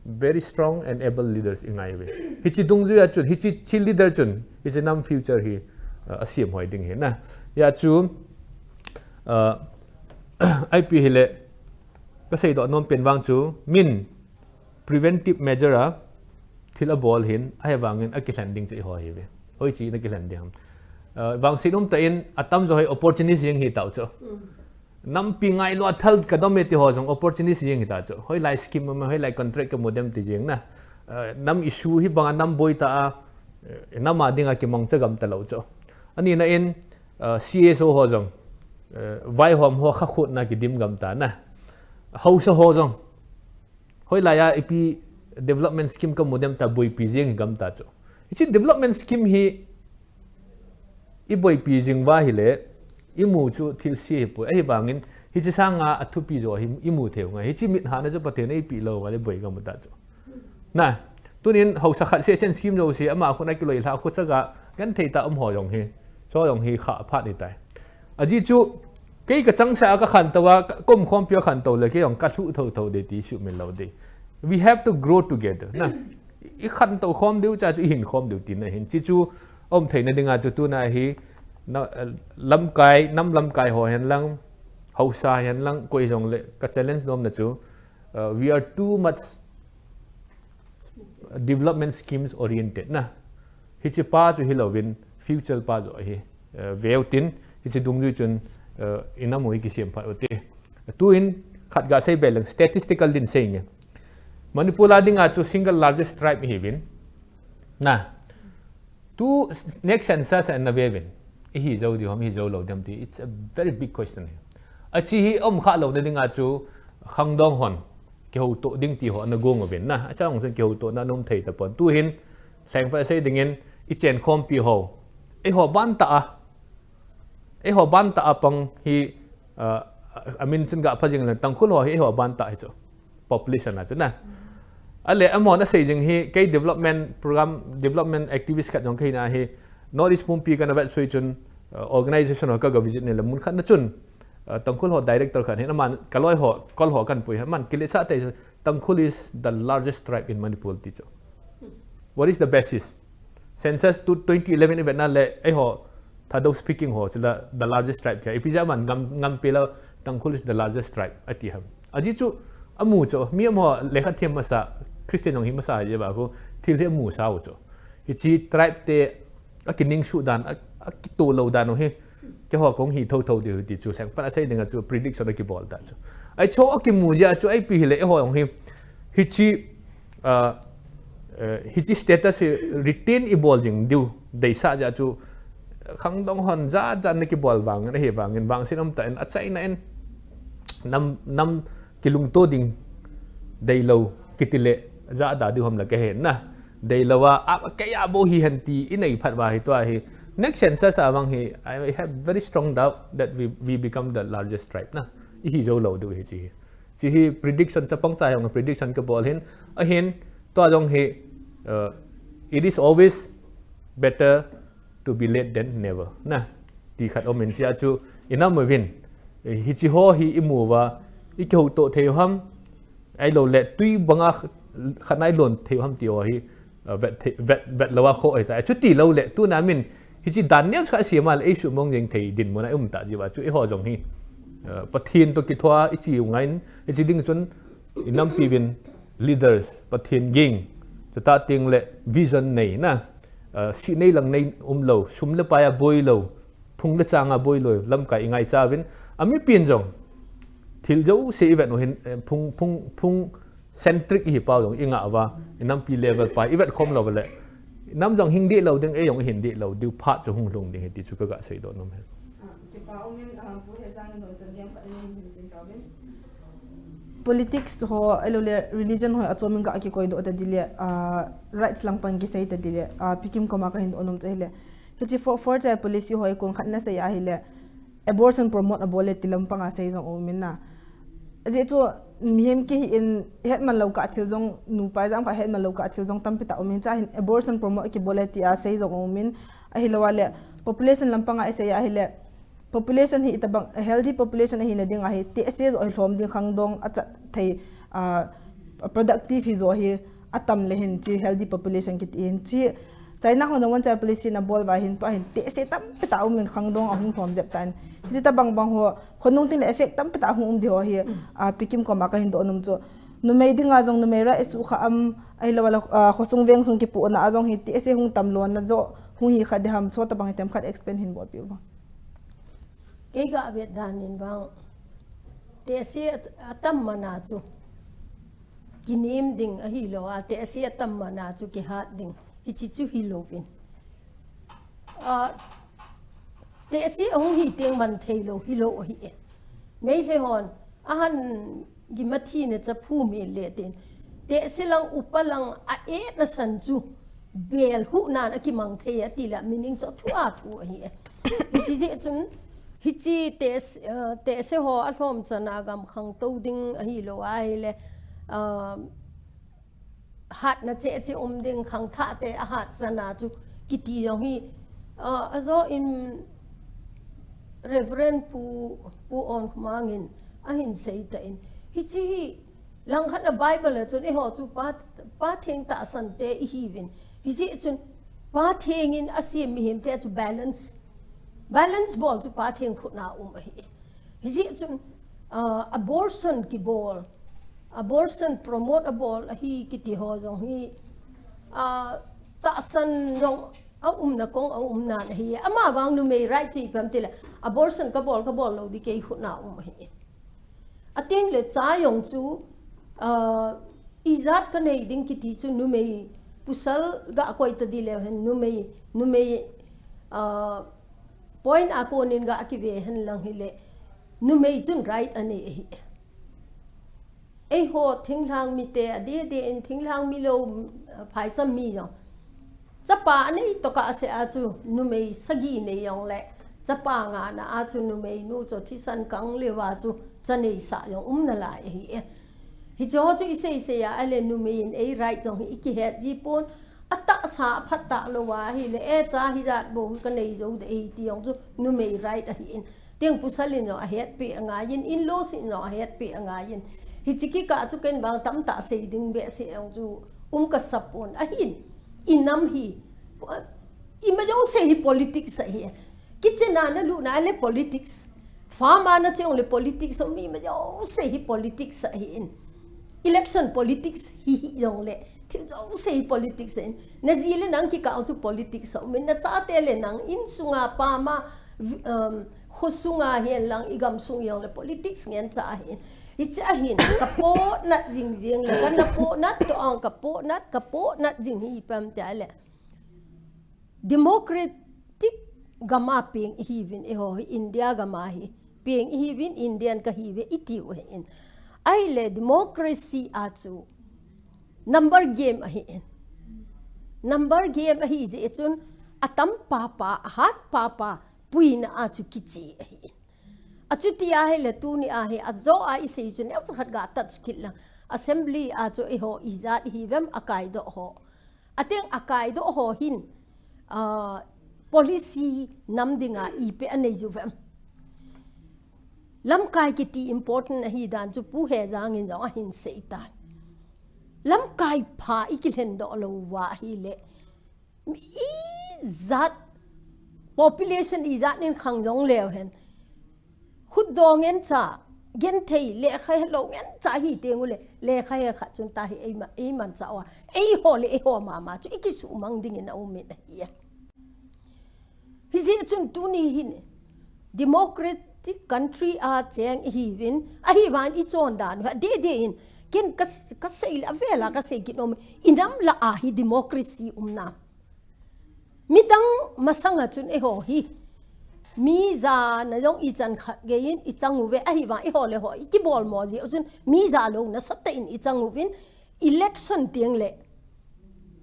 very strong and able leaders ingai uve. Hiche dungjui a chun, hiche, hiche leader chun, hiche nam future hi, uh, asem hoi ding hi na. Hijeh chun, uh, ipi hile, kaseidoh nom pen vang chu, min preventive measure a, thil abol hin, ahi vangin akilhen ding chu eiho hi uve. Hoiche in akilhen ding ham. Uh, vangset umtah in, atam jo hi opportunist jeng hitau chu. Nampi ngailua thal kadom e ti ho jong opportunist jeng hita chu. Hoilai scheme ma, hoilai contract kamu dem ti jeng na. Eh, nam issue hi banga nam boi ta a, eh, nam a dinga kimangcha gam talou chu. Ani na in, eh, C S O ho jong, eh, vaihom ho khakhutna kidim gam ta na. Haosa ho jong. Hoilai a ipi development scheme kamu dem ta boipi jeng hi gam ta chu. Hiche development scheme hi iboipi jing uva hile, imu chu thilse hipoi. Ahi vangin, hiche sanga athupi jo hi imu thei u ngai. Hiche mithana chu Pathen in eipeh lou uva le boi kamu ta chu. Na, tunin haosa khat seh sen scheme jouse, ama khut a kiloi lha khu chaga, genthei tah um ho jong hi. Chu jong hi kha phat ni tai. Ajeh chu, kei kachangseh a kakhantou a, ka, kaumkhompi a khantou le, kei jong kalhuh thotho ding ti sumil lou ding. We have to grow together. Na, ikhantou khom diu cha chu ihin khom diu tina hin. Hiche chu aum theina dinga chu tuna hi, na, lamkai, nam lamkai ho hen lang, haosa hen lang, koi jong le, ka challenge nomna chu, uh, we are too much development schemes oriented na. Hiche pa chu hilouvin future pa chu ahi, eh, veu tin, hiche dungjui chun, eh, inam u hi kisem phat u te. Tuin khat gasei be leng statistical din sei nge. Manipur a dinga chu single largest tribe ihiuvin. Na. Tu next census a na veuvin. Ihi jou diu ham, ihi jou lou diu ham ti. It's a very big question here. Achi hi um kha louna dinga chu khangdong hon. Kihoutoh ding ti ho ana gong uvin na. Achang chun kihoutohna aum thei tapon. Tuhin, lhengpa sei dingin, ichen khompi ho. Eiho bantah a. Eiho bantah a pang hi, ah, amin chun gapha jing leng Tangkhul ho hi eiho bantah hi chu. Population a chu na. Ale, amahon asei jing hi, kei development program, development activist khat jong kahina hi, North East pumpi kana vetsui chun, ah, organization ho kaga visit ni le mun khat na chun, ah, Tangkhul ho director khat hin, aman kaloi ho, kol ho kanpui, aman kilesa te, Tangkhul is the largest tribe in Manipur ti chu. What is the basis? Census two twenty eleven i vetna le, eiho Thadou speaking ho chu la the largest tribe kya. Ipi jeh a man ngam, ngam pe la Tangkhul is the largest tribe ati ham. Ajeh chu amu chu, mi amaho lekha thiam masa, Christian jong hi masa jeh a khu, thil hi amu sa u chu. Hiche tribe te akining suh dan, a, akitoh lou dan u hi, keiho kong hi thotho diu ti chu lheng pan a sei ding a chu prediction akibol ta chu. Ahi chu akimu jeh a chu ipi hile eiho jong hi, hiche, ah, eh, hiche status hi retain ibol jing diu deisah jeh a chu khangdong hon jat jat na kibol vangin, ahi vangin, vangset um tah in, achaina in nam, nam kilungto ding deilou kiti le jada diu ham la kahe na. Deilou a, a, kei a bou hi hen ti inei phat uva hi tua hi. Next census a vang hi, I have very strong doubt that we, we become the largest tribe na. Ihi jou lou diu hi hiche hi. Hiche hi prediction, chapang cha jong prediction kabol hin, ahin, tua jong hi, uh, it is always better to be late than never. Na, ti khat um in, hiche a chu, inam uvin, eh, hiche ho hi imu uva, ikihoutoh thei u ham, ahilou le, tui banga kh-, khat na ilon thei u ham ti ho hi, uh, vet thei, vet, vet lou a khoh ahi ta. Chuti lou le, tuna min, hiche dan neo khat asem a le, eisumang jeng thei dinmun a i um ta jeh uva chu, eiho jong hi, uh, Pathen toh kithoa iche u ngai in, hiche ding chun, inampi uvin leaders, Pathen ging, chutah teng le vision nei na, uh, sih nei lang nei um lou, sum le pai a boi lou, phung le chang a boi lou, lamkai ingaicha uvin, amipin jong, thil jouse ivet u hin, eh, phung, phung, phung centric ihi pau jong inga uva, inampi level pa ivet khom lou le, nam jong hing deh lou ding, ei jong ihin deh lou diu phat chu hung lhung ding ahi ti chu kaga seidoh nom e. Ah, kipa um in, ah, Pu Hejang in jong chan gei khat in hin seidoh in. Politics ho, ahilou le religion ho, achom in ga kikoidoh ta ding le, ah, rights lang pan kisei ta ding le, ah, Pi Kim koma kahin doh nom chu ahile. Hiche four, four child policy ho hi kon khat na sei ahile, abortion promote abol e ti lam panga sei jong um in na. Ajeh chu mihem kihi in hetman lou kah thil jong, nupa jong pha hetman lou kah thil jong tampi tah um in, chuin abortion promote kibol e tia sei jong um in, ahilou le population lam panga isei ahile, population hi itobang, healthy population ahina ding ahi, tehse joh hi lhom ding khangdong, achat thei, ah, productive hi joh hi atam le hin hiche healthy population kiti hin hiche China hon one child policy na bol uva hin tua hin tehse tampi tah um in khangdong ahung lhom jep tan. Hiche tobang bang ho, khonung teng le effect tampi tah hung um ding ho hi, ah, Pi Kim koma kahin doh nom chu. Numei dinga jong numei rights u kha am, ahilou le, ah, khosung vengsung kipuhna a jong hi tehse hung tam lona joh hung hi kha ding ham, chutobang hi themkhat explain hin bolpeh uvo. Kei ga vet dan in vang, tehse a, atam man a chu kinem ding ahilou a, tehse atam man a chu kihat ding, hiche chu hilou vin. Ah, tehse ahung hi teng man thei lou, hilou ahi e. Meitei hon, ahan gim a thina cha phu mel le tin, tehse lang upa lang a-etna san chu bel huhnan akimang thei ati le, meaning chu athu athu ahi e. Hiche jeh chun, hiche tehse, ah, tehse ho alhom chan a gam khangtou ding ahilou ahile, ah, hatna cheh cheh um ding, khangthah te ahat chan a chu kiti jong hi, ah, ajo in Reverend Pu, Pu Onkhomang in ahin sei tan. Hiche hi langkhat a Bible a chun eiho chu Pa, Pa Theng tahsan te ihiuvin. Hijeh chun Pa Theng in asem mihem te chu balance, balance bol chu Pa Theng khut na um ahi. Hijeh chun, ah, abortion kibol, abortion promote abol ahi kiti ho jong hi, ah, tahsan jong aumna kong aumna ahi. Ama vang numei right chu ipi ham tile, abortion kabol, kabol lou ding kei khut na um ahi. Ateng le cha jong chu, ah, ijat kanei ding kiti chu numei pasal ga koi ta ding le hen numei, numei, ah, point a kon in ga kive hen lang hile, numei chun right anei ahi. Eiho thinglhang mite, adeh deh in thinglhang mi lou, phaicham mi jong, chapa anei tokah seh a chu numei sagi nei jong le, chapa nga na a chu numei nu chu thisan kang leuva chu cha neisah jong um nalai ahi e. Hiche ho chu isei sei a, ahile numei in ei right jong hi ikihet ji pon, atahsa aphat tah lou ahile, e cha hijat bou hi kanei jou ding ahi ti jong chu numei right ahi in. Teng pasal in jong ahetpeh angai in, in-laws in jong ahetpeh angai in. Hiche kikah chu ken vang tamtah sei ding behseh jong chu um kasa pon ahin. Inam hi, Ima jouse hi politics ahi. Kitchen a nalut na le politics. Farm a nache jongle politics, mi ima jouse hi politics ahin. Election politics hi, hi jongle, thil jouse hi politics ahin. Naji le nang kikah chu politics aumin, nachate le nang insunga pama, um, khosunga hihen lang igamsung jongle politics ngen cha ahin. Hiche ahin, kapohnat jing jing le, kana pohnat toh ang kapohnat, kapohnat jing hi ipi ham tia le. Democratic gam a peng ihiuvin, eiho hi India gam a hi peng ihiuvin, Indian kahiuve itiu ahin. Ahile democracy a chu number game ahin. Number game ahi jeh chun atam papa, ahat papa, puina a chu kiche ahin. Achuti ahile tuni a hi ajo a isei chu neocha khat ga touch kit lang. Assembly a chu eiho ijat ihiuvem akaidoh ho. Ateng akaidoh ho hin, ah, policy nam dinga ipi anei uvem. Lamkai kiti important ahi dan chu Pu Hejang in jong ahin sei tan. Lamkai pha ikilhendoh lou uva ahile, ijat population ijat in khang jong leu hen, khutdoh ngen cha, genthei lekha helou ngen cha hi teng ule, lekha he khat chun tahi eima, eimanchah uva, eiho le eiho mama chu ikisuhmang dingin aumin ahi. Hijeh chun tuni hin democratic country a cheng ihiuvin, ahivangin ichondan u hi adeh deh in, ken ka, kasei le avel a kasei kit nom, inam lah a hi democracy umna. Midang masanga chun eiho hi mi jana jong ichan khat geiyin ichang uve, ahivang eiho le ho ikibolmo jeh u chun mi jalouna nasatah in ichang uvin, election teng le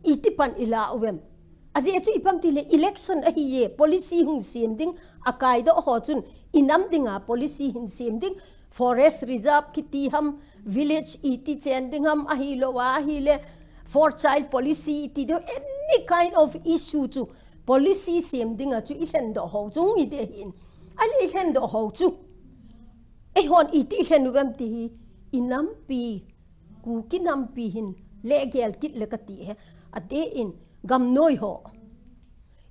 iti pan ilah uvem. Ajeh chu ipi ham tile election ahiye, policy hung sem ding, akaidoh ho chun inam dinga policy hin sem ding, forest reserve kiti ham, village iti chen ding ham, ahilou ahile four child policy iti ding, any kind of issue chu policy sem dinga chu ilhendoh ho chu hung hi ding ahin. Ahile ilhendoh ho chu eihon iti ilhen uvem ti hi inampi, Kuki nampi hin legel kit le kati hi, adeh in gamnoi ho,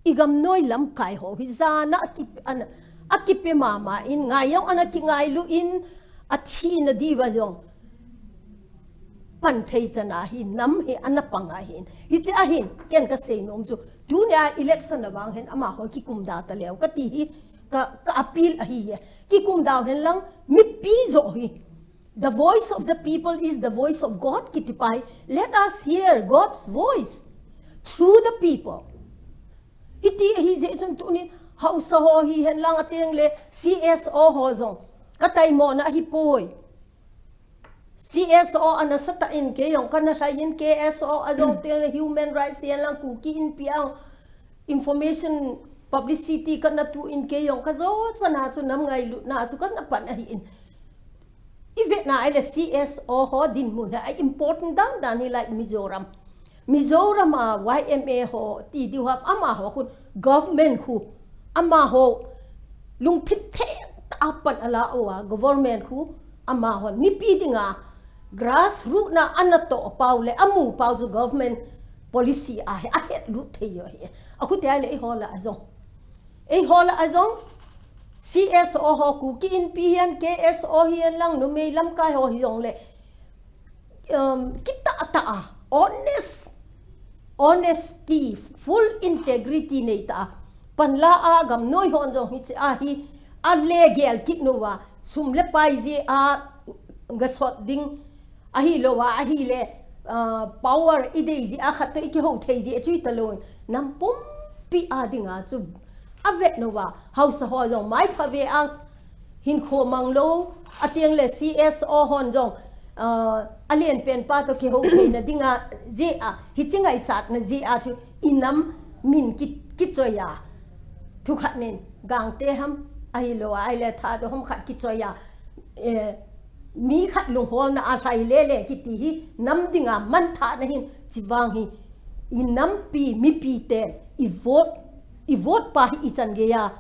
igamnoi lamkai ho hi jana aki, ana, akipe mama in, ngai jong ana kingailu in, athina diuva jong pan thei chana hi nam hi ana pang ahin. Hiche ahin, ken kasei nom chu, tunia election avang hin amaho kikumda taleu kati hi ka, ka appeal ahiye. Kikumdau hen lang, mipi joh hi. The voice of the people is the voice of God kiti pa hi. Let us hear God's voice through the people. Hiti ahi jeh chun tunin haosa ho hihen lang ateng le C S O ho jong kataimona ahipoi. C S O a nasatah in kei jong kana lhai in, K S O a jong teng le human rights hihen lang Kuki Inpi a jong information publicity kana tu in, kei jong kajo chana chu nam ngailutna chu kana pan ahin. Ivetna ahile C S O ho dinmun hi a important dan dan hi lai Mizoram. Mizoram a Y M A ho ti diu ham, amaho khu government khu, amaho lungthim theng tah a pan ala uva government khu, amahon mipi dinga grassroot na ana toh pau le amu pau chu government policy ahi, ahetlut thei u ahi. Akhuti ahile eiho lah a jong, eiho lah a jong C S O ho, Kuki Inpi hihen, K S O hihen lang, numei lamkai ho hijongle, um, kitah tah a, honest, honesty, full integrity nei tah a, panla a gamnoi hon jong hiche ahi, alegel kit uva, sum le pai jeh a gasot ding, ahilou a, ahile, ah, power idei jeh a khat toh ikihou thei jeh chu hitalou, nam pumpi a dinga chu avet uva, haosa ho jong mai phave a hinkho mang lou, ateng le C S O hon jong, ah, alen pen pa toh kihou theina dinga jeh a, hiche ngaichatna jeh a chu inam min ki, kichoi a, thukhat nin Gangte ham, ahilou a, ahile Thadou ham khat kichoi a, eh, mi khat lungholna a lhai lele kiti hi nam dinga manthahna hin, chuvang hi inampi, mipi ten i vote, i vote pa hi ichan geiya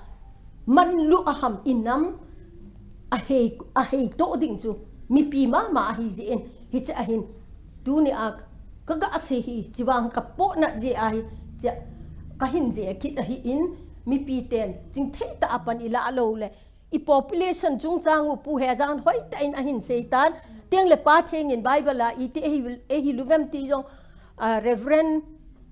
manlu aham, inam ahei, ahei toh ding chu mipi mama ahi jeh in, hiche ahin, tunia kaga sei hi, chuvang kapohnat jeh ahi, hiche kahin je kit ahi in, mipi ten chingthei tah a pan ilah lou le, i population chungchang u Pu Hejang hoitah in ahin seitan, teng le Pa Theng in Bible a iti ehi, ehi luvem ti jong, ah, Reverend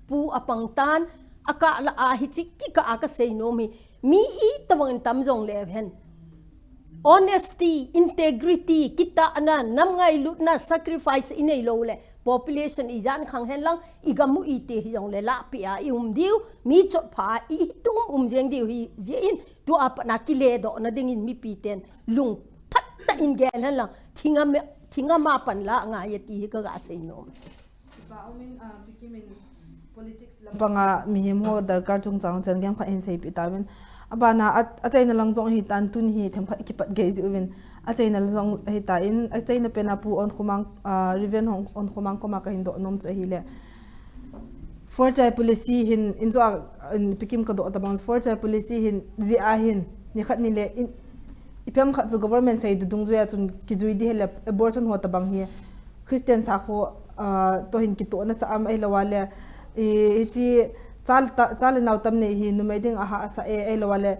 Pu apang tan, akah lah a hichi kikah a kasei nom hi, mi itobang in tam jong le hen. Honesty, integrity, kitahna, nam ngailutna, sacrifice inei lou le, population ijat khang hen lang, igam u iti hi jong le, lahpeh a i um diu, mi chotpha a i tum um jeng diu hi, jeh in, tua pat a kiledohna ding in mipi ten, lungphat tah in gel hen lang, thingam, thingam a pan la ngai e ti hi kaga sei nom. Kipa umin, ah, Pi Kim in politics lampang a mihem ho darkar chungchang chan geng khat hin seipeh tauvin. Abana a, achaina lang jong hitan tuni hi themkhat kipat gei jiuvin. Achaina lang jong hitan, achaina pen a Pu Onkhomang, ah, Reverend Hon-, Onkhomang koma kahin doh nom chu ahile. Four Chai policy hin, in chu a, in Pi Kim kadoh tabang, Four Chai policy hin, jeh a hin, nikhat nile, in, ipi ham khat chu government sei dungjuia chun kijui di hile abortion ho tabang hi. Christian sakho, ah, toh hin kitohna sa am ahilou le, i, hichi cha le ta, cha le nao tam nei hi numei ding ahahsa e ahilou le,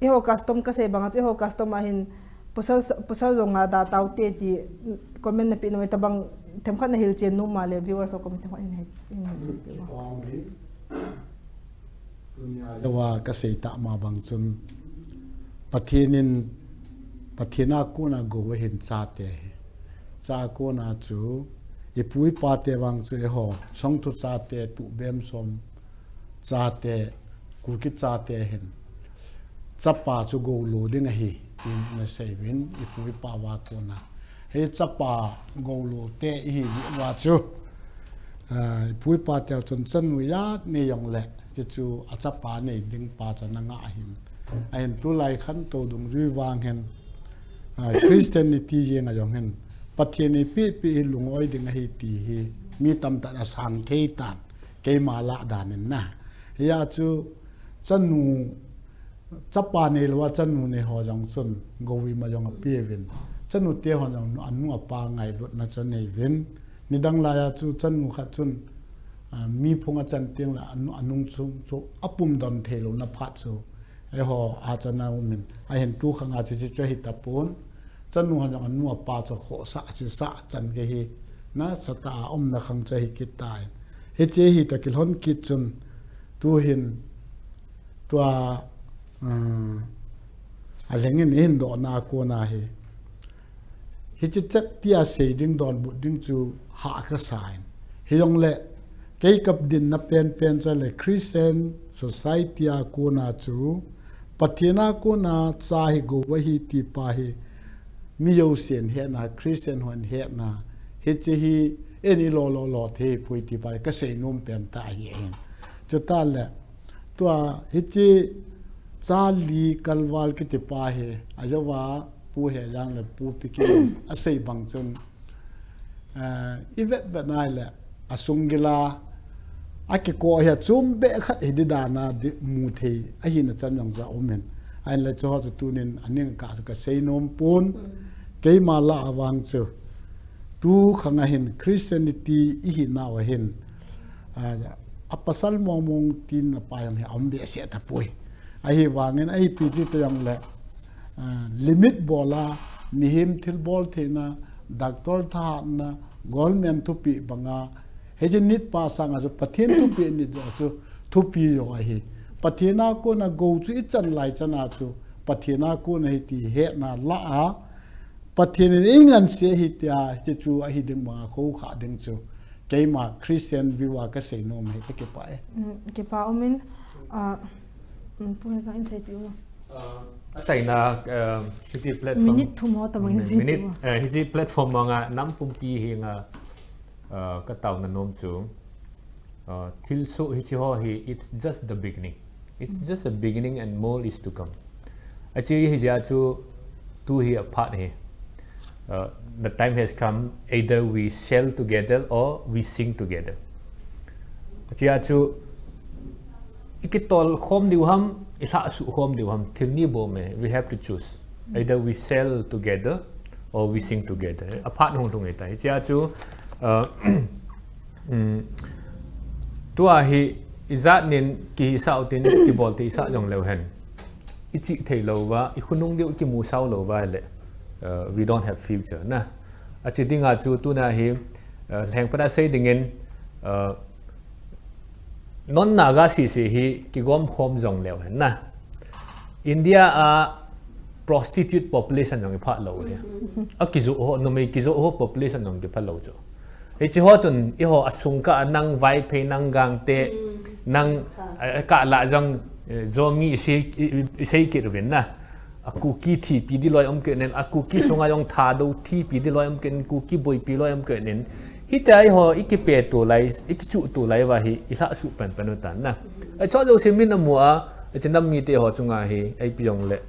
eiho custom kasei bang a chu, eiho custom a hin pasal, pasal jong a da tao te ti comment napeh nom e tabang themkhat nahil chen nom a le viewers ho comment themkhat hin, hin, hin chen peh. Tunia kasei tah ma bang chun Pathen in, Pathen a kona gou ahin chate hi. Cha kona chu, ipu ipa te vang chu eiho, songthu chate, tubem som chate, Kuki chate hin. Chapa chu gou lo ding ahi, tin nasei uvin, ipu ipa va kona. Hi chapa gou lo te ihi uva chu. Ah, ipu ipa te chun chanu ijat nei jong le, chuchu achapa nei ding pa chu ana ngah ahin. Ahin tulai khantou dungjui vang hin, ah, Christianity jeng a jong hin, Pathen in eipeh peh hi lung-oi ding ahi ti hi, mi tamtah in asang thei tan, keima lah dan in na. Hia chu chanu, chapa neilou a chanu nei ho jong chun gou ima jong apeuvin. Chanu te hon jong anu apa ngailutna chu anei uvin. Nidang lai a chu chanu khat chun, ah, mi phung achan teng le anu, anung chung chu apum don theilouna phat chu eiho a chana umin. Ahin tu khang a chu, chu, chu ahi tapon. Chanu hon jong anu apa chu khohsah, asisah chan gei hi nasatah a umna khang chu ahi kit tai. Hiche hi toh kilhon kit chun tuhin tua, ah, alheng in ihin dohna a kona hi. Hiche chet tia sei ding donbut ding chu hah kasa in. Hijongle kei kadinna penpen chu le Christian society a kona chu Pathen a kona cha hi gou ahi ti pa hi mi jousen hetna, Christian hon hetna, hiche hi eini lolo lo thei poi ti pa hi kasei nom pen tah ahi in. Chutah le tua hiche Charlie Kalval kiti pa hi, ajouva Pu Hejang le Pu Pi Kim asei bang chun, eh, ivet vet nai le, asung gila, akikoh hi achom beh khat hi di dan a di mu thei ahina chan jong chu aumin. Ahinla chuho chu tunin aning kah chu kasei nom pon, keima lah a vang chu. Tu khang a hin Christianity ihinau a hin, ah, apasal mong mong tin apa jong hi aum behseh tapoi. Ahivangin ahi pi ti ta jong le, ah, limit bol a, mihem thilbol theina, doctor thahatna, government thupeh banga, hiche nit pa sanga chu Pathen thupeh nit joh chu thupi joh ahi. Pathen a kona gou chu ichan lai chan a chu Pathen a kona ahi ti hetna lah a, Pathen in eingansei ahi tia, hiche chu ahi ding banga khoukhah ding chu keima Christian view a kasei nom ahi, kakipah e. Mm, kipa umin, ah, mm, Pu Hejang in seipeh u. Ah, achaina, ah, hiche platform, minute thum ho tabang in seipeh u. Minute, eh, hiche platform manga nam pumpi henga, ah, kataona nom chu. Uh, thilsoh hiche ho hi, it's just the beginning. It's just a beginning and more is to come. Ache hijeh a chu tu hi aphat hi. Uh, the time has come, either we sell together or we sing together. Ache a chu ikitol khom diu ham, ilhah suh khom diu ham, thil ni bou me, we have to choose. Either we sell together or we sing together. Aphat hung lhung hita. Hiche a chu, uh, um, tua hi ijat nin kihisah utin, kibol thei sah jong leu hen, ichih thei lou va, ikhonung diu kimusah lou va le, uh, we don't have future na. Achi dinga chu tuna hi, uh, lhengpana sei dingin, uh, non Naga sisi hi kigom khom jong leu hen na. India a prostitute population jong ipha lou hi. A kijoh ho, numei kijoh ho population jong kipha lou chu. Hichi ho chun, eiho asung kah a nang Vaiphei, nang Gangte, nang, eh, kah lah jong, eh, Zomi isei, i, i, isei kit uvin na. A Kuki thipi di loi um kit nin, a Kuki sunga jong Thadou thipi di loi um kit nin, Kuki boipi loi um kit nin. Hitia eiho, ikipe tulai, ikichuh tulai va hi, ilhah suh penpen u tan na. Acho jouse min amu a, achi nam mite ho chunga hi, eipi jong le.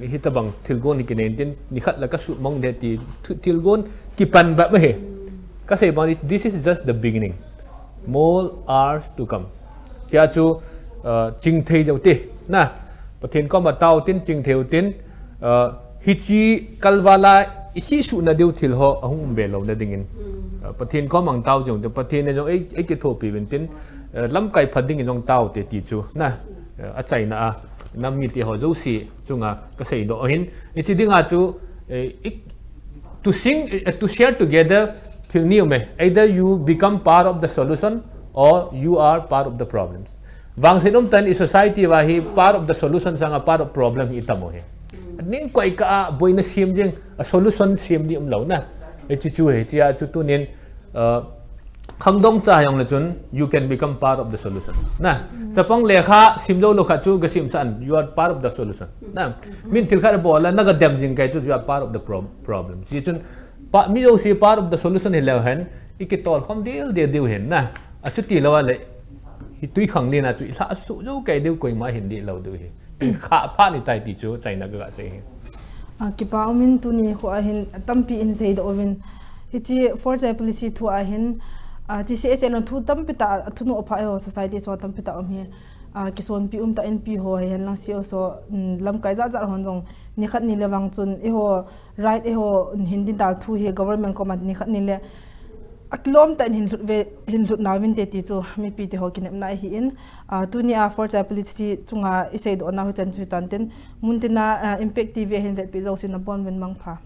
Hitabang thilgon hi kinei tin, nikhat la kasuhmang de ti, thu-, thilgon kipan ba ma hi. Kasei bang, this is just the beginning. More hours to come. Chia chu, uh, chingthei jou ti. Na, Pathen koma tao tin, chingthei u tin, uh, hichi kalvala hi suhna diu thil ho, ahung um be louna dingin. Uh, Pathen koma tao jou tin, Pathen in jong ei, eikithopi uvin tin, uh, lamkai pha dingin jong tao te ti chu. Na, uh, achaina a, nam mite ho jouse chunga kasei doh ahin. Hichi dinga chu, eh, ik-, to sing, eh, to share together thil ni um e. Either you become part of the solution or you are part of the problems. Vangset um tan i society va hi part of the solution sanga part of problem hi itam u hi. Ning koi kah a boina sem jeng, a solution sem ni um lou na. Hichi chu hichia chu tunin, uh, khangdong cha jong le chun, you can become part of the solution. Na, chapang lekha sim jou lou khat chu gasim san, you are part of the solution. Na, min thil khat bol a, nagadem jing kei chu, you are part of the pro-, problem. Hichi chun, pa, mi jouse part of the solution hi leu hen, ikitol khom dildel diu hin na. Achuti lou a le, hi tui khanglen a chu, ilhah suh jou kei diu koima hin dih lou diu hi. Khah pha ni tai ti chu, chaina kaga sei hi. Ah, kipa umin tuni kho a hin tampi in seidoh uvin. Hichi four Chai policy thu a hin, ah, hichi C S A lon thu tampi tah, thu no pha eiho society so tampi tah um hi. Ah, kisonpi um tah in pi ho hi hen lang C S O, mm, lamkai jat jat hon jong nikhat ni le vang chun eiho right eiho hin ding dal thu hi government koma nikhat ni le akilom tah in hin lhut ve, hin lhut nauvin te ti chu mipi te ho kinepna ahi in, ah, tuni a four Chai policy chunga iseidoh nau hi chan chu hitan tin, muntina, ah, Impact T V a hin vetpi jouse nabon uvin mangpha.